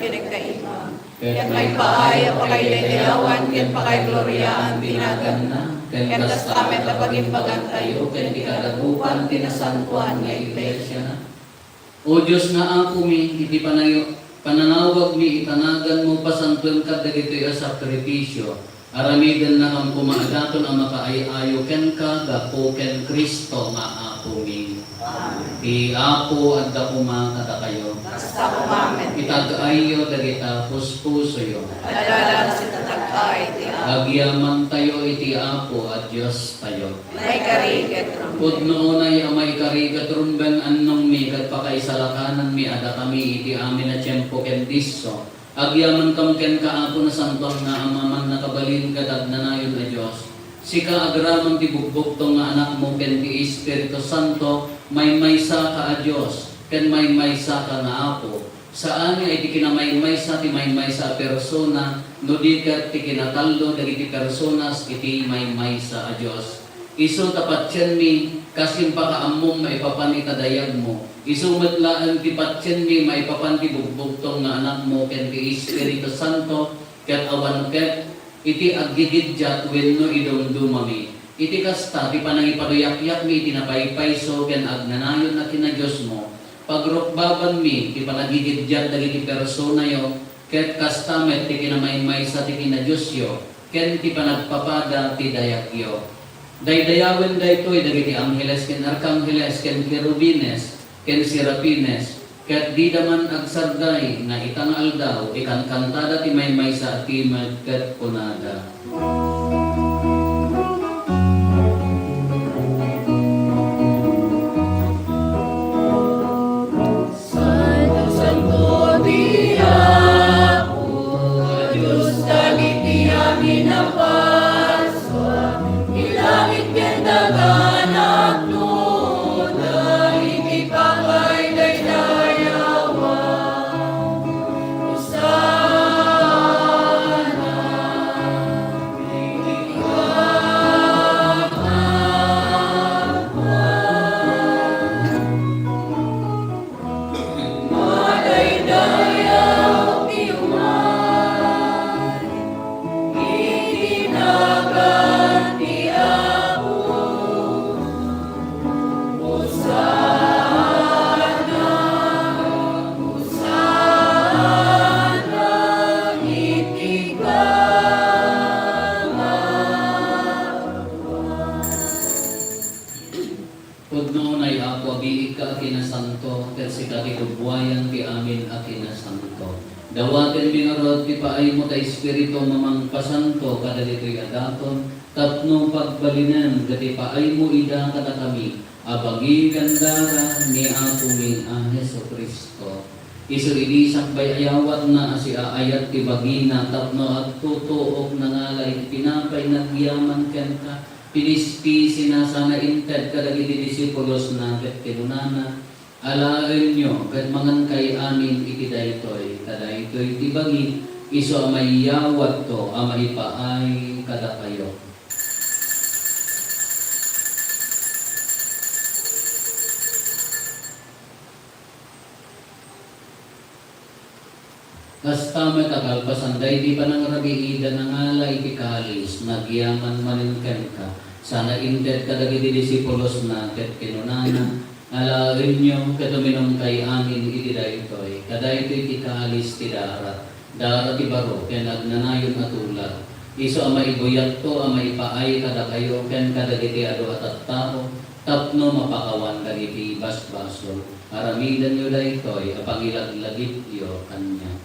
kenka ima. Ket maipaay a pakaidaydayawan ken pakaigloriaan ti naganna, ken kasta met a pagimbagantayo ken ti kadagupan ti nasantoan nga iglesia. O Dios nga Apomi, iti panangi-, panangawagmi ita naganmo, pasantoenka dagitoy a sakrifisio. Aramidennakam koma a daton a makaay-ayo kenka gapu ken Cristo nga Apomi. Amen. Ti Apo adda koma kadakayo. Kasta koma met. Itag-ayyo dagita puspusoyo. Adda laeng ti tag-ay ti Apo. Agyamantayo iti Apo a Diostayo. Maikari ket rumbeng. Pudno unay a maikari ket rumbeng, annongmi ket pakaisalakananmi a dakami iti amin a tiempo ken disso. Agyamankam kenka, Apo, nasantoan nga Ama, mannakabalin ket agnanayon a Dios. Sika agraman ti bugbugtong nga Anakmo ken ti Espiritu Santo, maymaysaka a Dios, ken maymaysaka nga Apo. Saan nga iti kinamaymaysa ti maymaysa a persona, no di ket ti kinatallo dagiti personas iti maymaysa a Dios. Isu ta patienmi, kas impakaammom maipapan ita dayagmo. Isu met laeng ti patienmi maipapan ti bugbugtong nga Anakmo ken ti Espiritu Santo, ket awan ket iti aggigiddiat wenno idumdumami. Iti kasta, ti panangipaduyakyakmi iti napaypayso ken agnanayon a kinadiosmo, pagrukbabanmi ti panagigiddiat dagiti personayo, ket kasta met ti kinamaymaysa ti kinadiosyo ken ti panagpapada ti dayagyo. Daydayawen daytoy dagiti angheles ken arkangheles ken kerubines ken serafines, ket dida man agsarday nga ita nga aldaw ikankantada ti maymaysa a timek ket kunada: Santo, santo ti Apo, Dios dagiti amin a parsua, ti langit ken daga naknoda iti pakaidaydayawan. Hosanna. Madaydayaw ti umay iti nagan ti Apo. Hosanna, Hosanna iti kangatoan. Pudno unay, Apo, abiigka a kinasanto, ket sika ti kabuayan ti amin a kinasanto. Dawatenmi ngarud ti paaymo ta Espiritu a mangpasanto kadagitoy a daton, tapno pagbalinen ket ipaaymo ida kadakami a bagi ken dara ni Apomi a Jesu-Cristo. Isu idi sakbay a yawatna a siaayat ti bagina tapno agtutuok nangala iti tinapay nagyaman kenka, pinispisina sana inted kadagiti disipulosna ket kinunana: Alaenyo ket mangankay amin iti daytoy, ta daytoy ti bagi, isu a mayawatko a maipaay kadakayo. Kasta met a kalpasan daydi panangrabiida, nangala iti kalis, nagyaman manen kenka, sana inted kadagiti disipulosna, ket kinunana: Alaenyo ket uminumkay amin iti daytoy, ta daytoy ti kalis ti darat, dara ti baro ken agnanayon a tulag. Isu a maibuyatko a maipaay kadakayo ken kadagiti adu a tattao tapno mapakawan dagiti basbasol. Aramidenyo daytoy a pangilaglagipyo kaniak.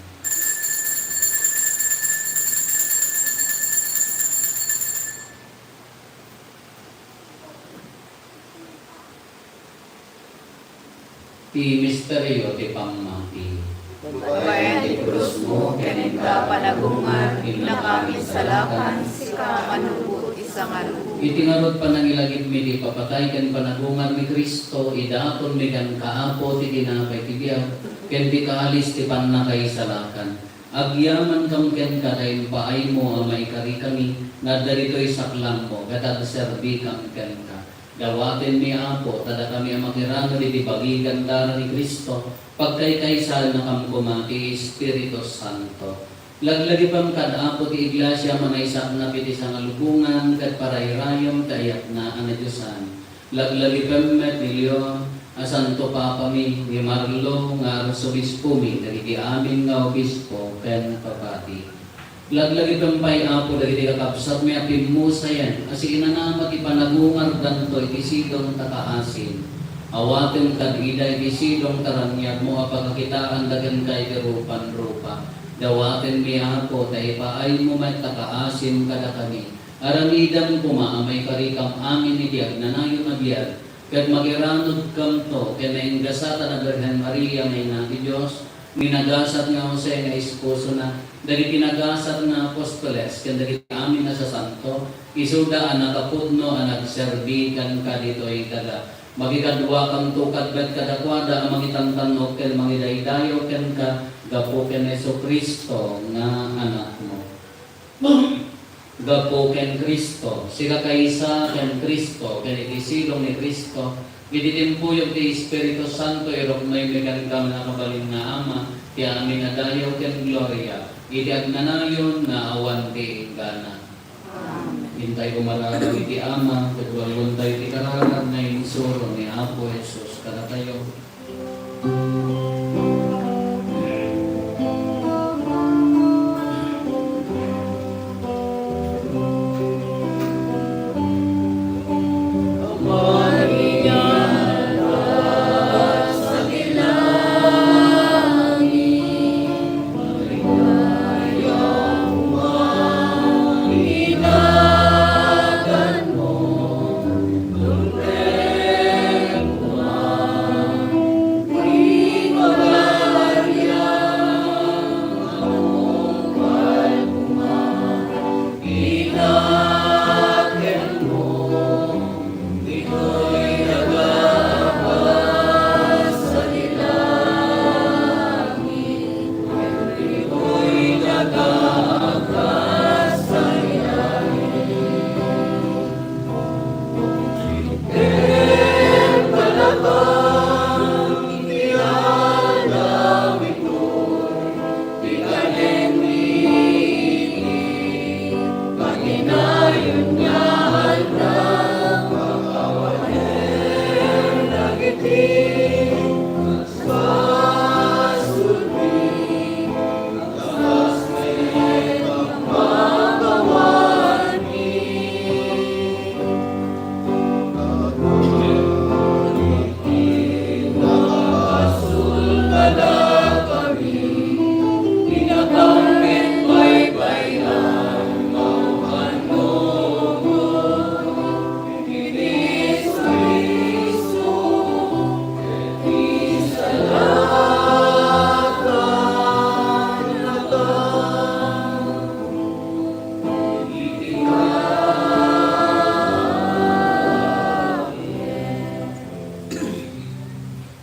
Ti misterio ti pammati. Babaen ti krusmo ken inka panagungar, innaka minsalakan, sika a mannubo ti sangalubong. Iti ngarud panangilagipmi ti ipapatay ken panagungar ni Cristo, idatonmi kenka, Apo, ti tinapay ti biag ken ti kalis ti pannakaisalakan. Agyamankam kenka ta impaaymo a maikarikami nga adda ditoy saklammo ket agserbikam kenka. Dawatenmi, Apo, ta dakami a makiranod iti bagi ken dara ni Cristo, pagkaykaysaennakam koma ti Espiritu Santo. Laglagipem kad Apo ti Iglesia a naisaknap iti sangalubongan ket parayrayam ti ayatna a nadiosan. Laglagipem met ni Leon a Santo Papami, ni Marlo nga Arsobispomi, dagiti amin nga obispo ken papadi. Laglagipem pay, Apo, dagiti kakabsatmi a pimmusayen a siinanama ti panagungardanto iti sidong ta kaasim. Awatem kad ida iti sidong ta raniagmo a pakakitaanda kenka iti rupanrupa. Dawatenmi, Apo, ta ipaaymo met ta kaasim kadakami. Aramidem koma a maikarikam amin iti agnanayon a biag, ket makiranodkamto ken naingasatan a Birhen Maria nga Ina ti Dios, ni nagasat nga Jose nga esposona, dagiti nagasat nga apostoles, ken dagiti amin a sasanto, isuda a nakapudno a nagserbi kenka ditoy daga. Makikaduakamto kad met kadakuada a mangitantan-ok ken mangidaydayaw kenka gapu ken Jesu-Cristo nga Anakmo. Gapu ken Cristo, sika kaysa ken Cristo, ken iti sidong ni Cristo, iti timpuyog ti Espiritu Santo, iruknoymi kenka nga nakabalin nga Ama, ti amin a dayaw ken gloria, iti agnanayon nga awan ti inggana. Amen. Intay umararaw iti Ama, ket walwaltayo ti kararag nga insuro ni Apo Jesus kadatayo.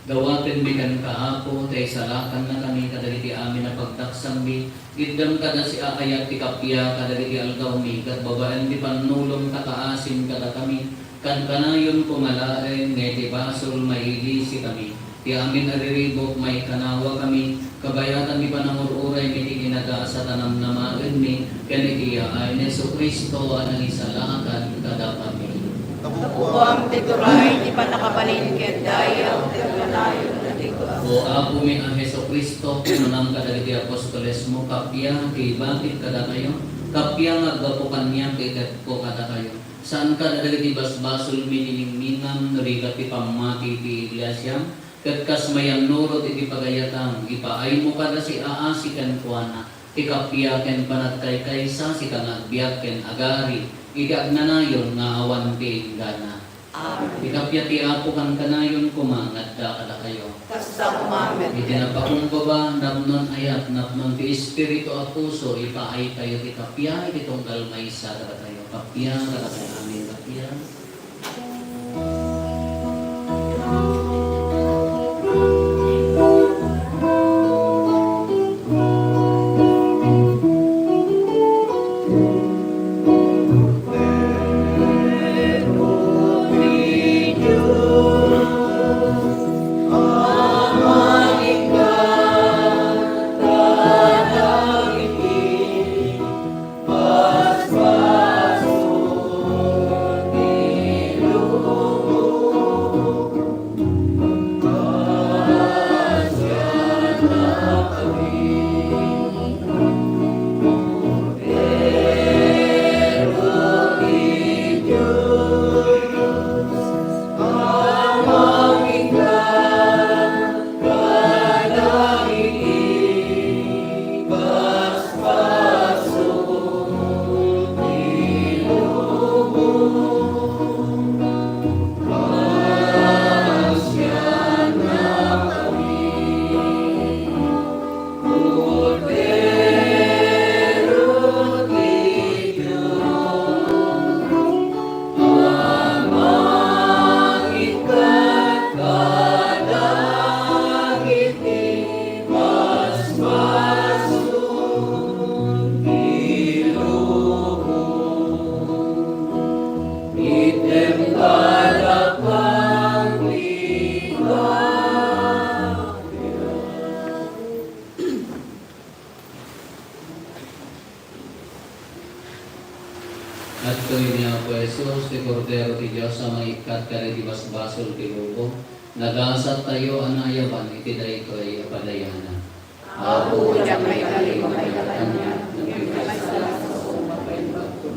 Dawatenmi kenka, Apo, ta isalakannakami kadagiti amin a pagdaksanmi. Itdem kada siaayat ti kappia kadagiti algawmi, ket babaen ti pannulom ta kaasim kadakami. Kankanayon koma laeng nga iti basol mailisikami. Ti amin a riribuk maikanawakami, kabayatan ti panangur-uraymi iti kinagasat a namnamaenmi, ken iti yaay ni Jesu-Cristo a nangisalakan kadakami. Gapuam ti turay ti pannakabalin ken dayaw ken kanayon a ti Dios. O Apomi a Jesu-Cristo, kinunam kadagiti apostolesmo, kappia ti ibakek kadakayo, kappia nga aggapu kaniak ti itedko kadakayo. Saan kadagiti basbasolmi ti ningningam, no di ket ti pammati ti iglesiam, ket kas mayannurot iti pagayatam, ipaaymo kada siaasi kenkuana, ti kappia ken panagkaykaysa, sika nga agbiag ken agari iti agnanayon nga awan ti inggana. Amen. Ti kappia ti Apo kankanayon koma nga adda kadakayo. Kasta koma met. Iti napakumbaba, napnon ayat, napnon ti Espiritu a puso, ipaaytayo ti kappia iti tunggal maysa kadatayo. Kappia kadatayo. Amen. Kappia. Adtoy ni Apo Jesus, ti Kordero ti Dios a mangikkat kadagiti basbasol ti lubong, nagasattayo a naayaban iti daytoy a padayanan. Apo, diak maikari nga mailak kaniak, ngem ti maisalasaom a paimbagko.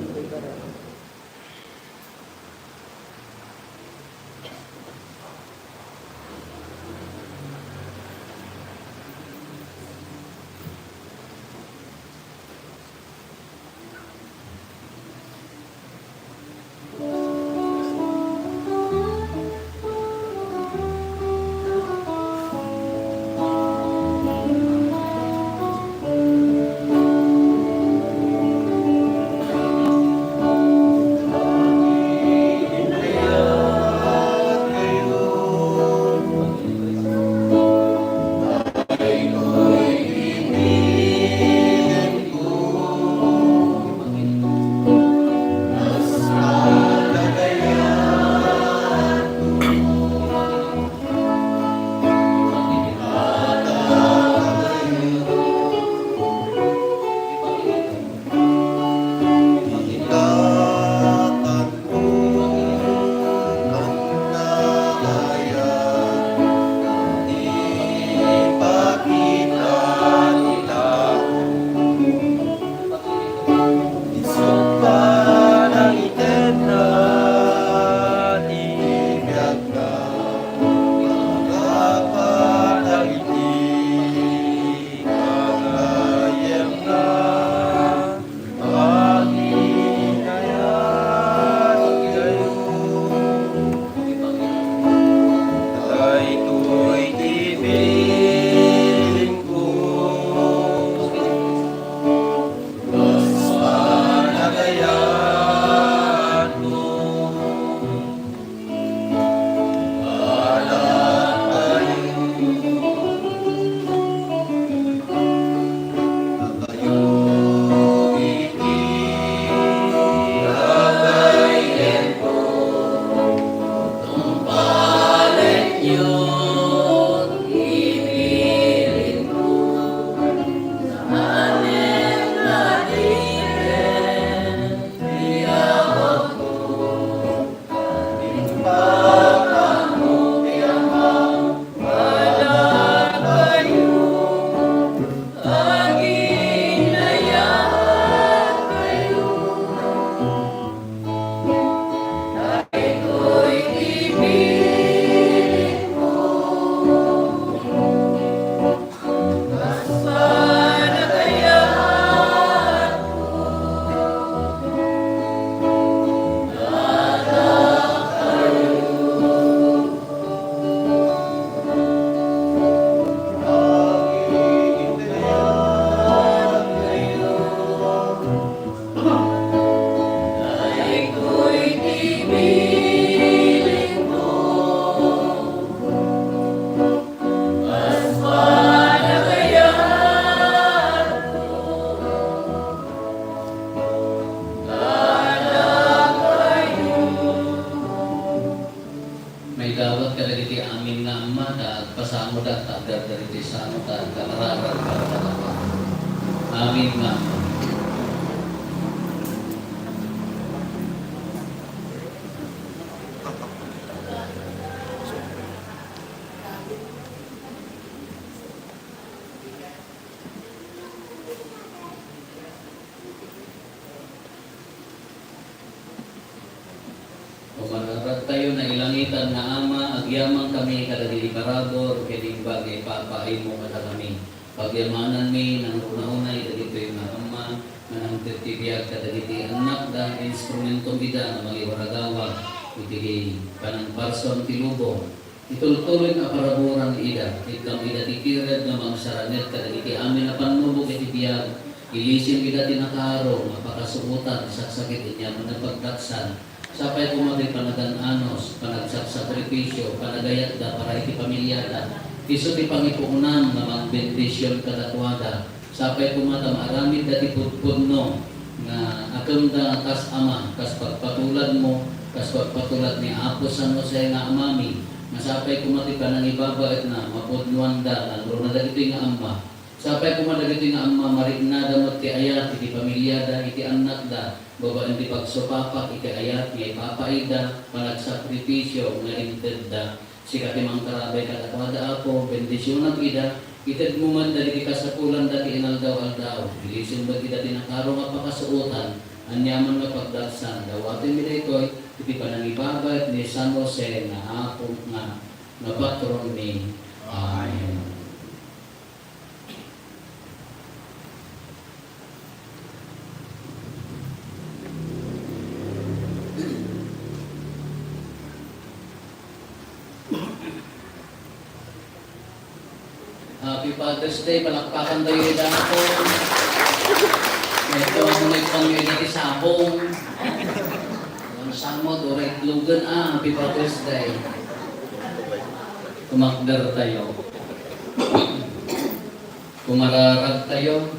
Maidawat kadagiti amin nga ammada, agpasamoda ta agdardar iti sangoda, agkamararan para kadakuada. Amin nga amma. O mararadtayo, nailangitan nga Ama, agyamankami kadagiti parabur ken imbag nga ipaapaaymo kadakami. Pagyamananmi nangruna unay dagitoy nga Ama nga nangted ti biag kadagiti annakda, instrumentong ida nga mangiwaragawag iti panangparsuan ti lubong. Itultuloy nga aparaburan ida, ikkam ida ti kireb nga mangsaranget kadagiti amin a pannubog iti biag, ilisim ida ti nakaaro nga pakasuotan, saksakit iti amin a pagdaksan. Sapay koma ti panagan-anos, panagsaksakrifisio, panagayatda para iti pamiliada. Isu ti pangipuonam nga mangbendision kadakuada. Sapay koma ta maaramidda ti pudpudno nga akemda kas ama, kas pagpatuladmo, kas pagpatulad ni Apo San Jose nga amami, nga sapay koma ti panangibabaetna, mapudnoanda, nangruna dagitoy nga amma. Sapay koma dagitoy nga ammamariknada met ti ayat iti pamiliada, iti annakda, babaen ti pagsupapak iti ayat nga ipapaida, panagsakripisio nga intedda. Sika ti mangkarabay kadakuada, Apo, bendisionak ida, itedmo met dagiti kasapulanda ti inaldaw-aldaw, ilisem met ida ti nakaro nga pakasuotan, aniaman nga pagdagsan, dawatenmi daytoy iti panangibabat ni San Jose nga Apo nga, nga patronmi. Amen. Happy Father's Day, palakpakan tayo ida, Apo. Ito ang may pangyo ida ti sabong. Ang samo, dura itlogan, ah, Happy Father's Day. Kumakder tayo. Kumararag tayo.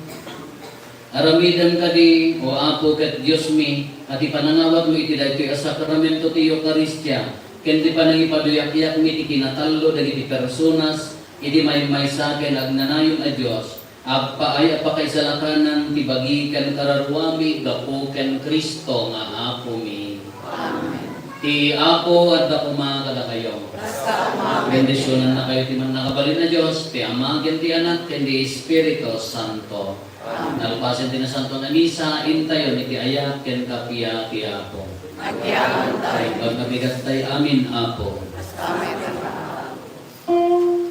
Aramidem kadi, O Apo ket Diosmi, a ti panangawatmo iti daytoy a sakramento ti Eukaristia, ken ti panangipaduyakyakmi ti kinatallo dagiti personas iti maymaysa ken agnanayon a Dios, agpaay a pakaisalakanan ti bagi ken kararuami gapu ken Cristo nga Apomi. Amen. Ti Apo adda koma kadakayo. Basta koma. Bendisionannakayo ti Mannakabalin a Dios, ti Ama, ken ti Anak, ken ti Espiritu Santo. Amen. Nalpasen ti Nasanto a Misa, intayon iti ayat ken kappia ti Apo. Agyaman tayo. Pagkabigat tayo amin, Apo. Basta koma.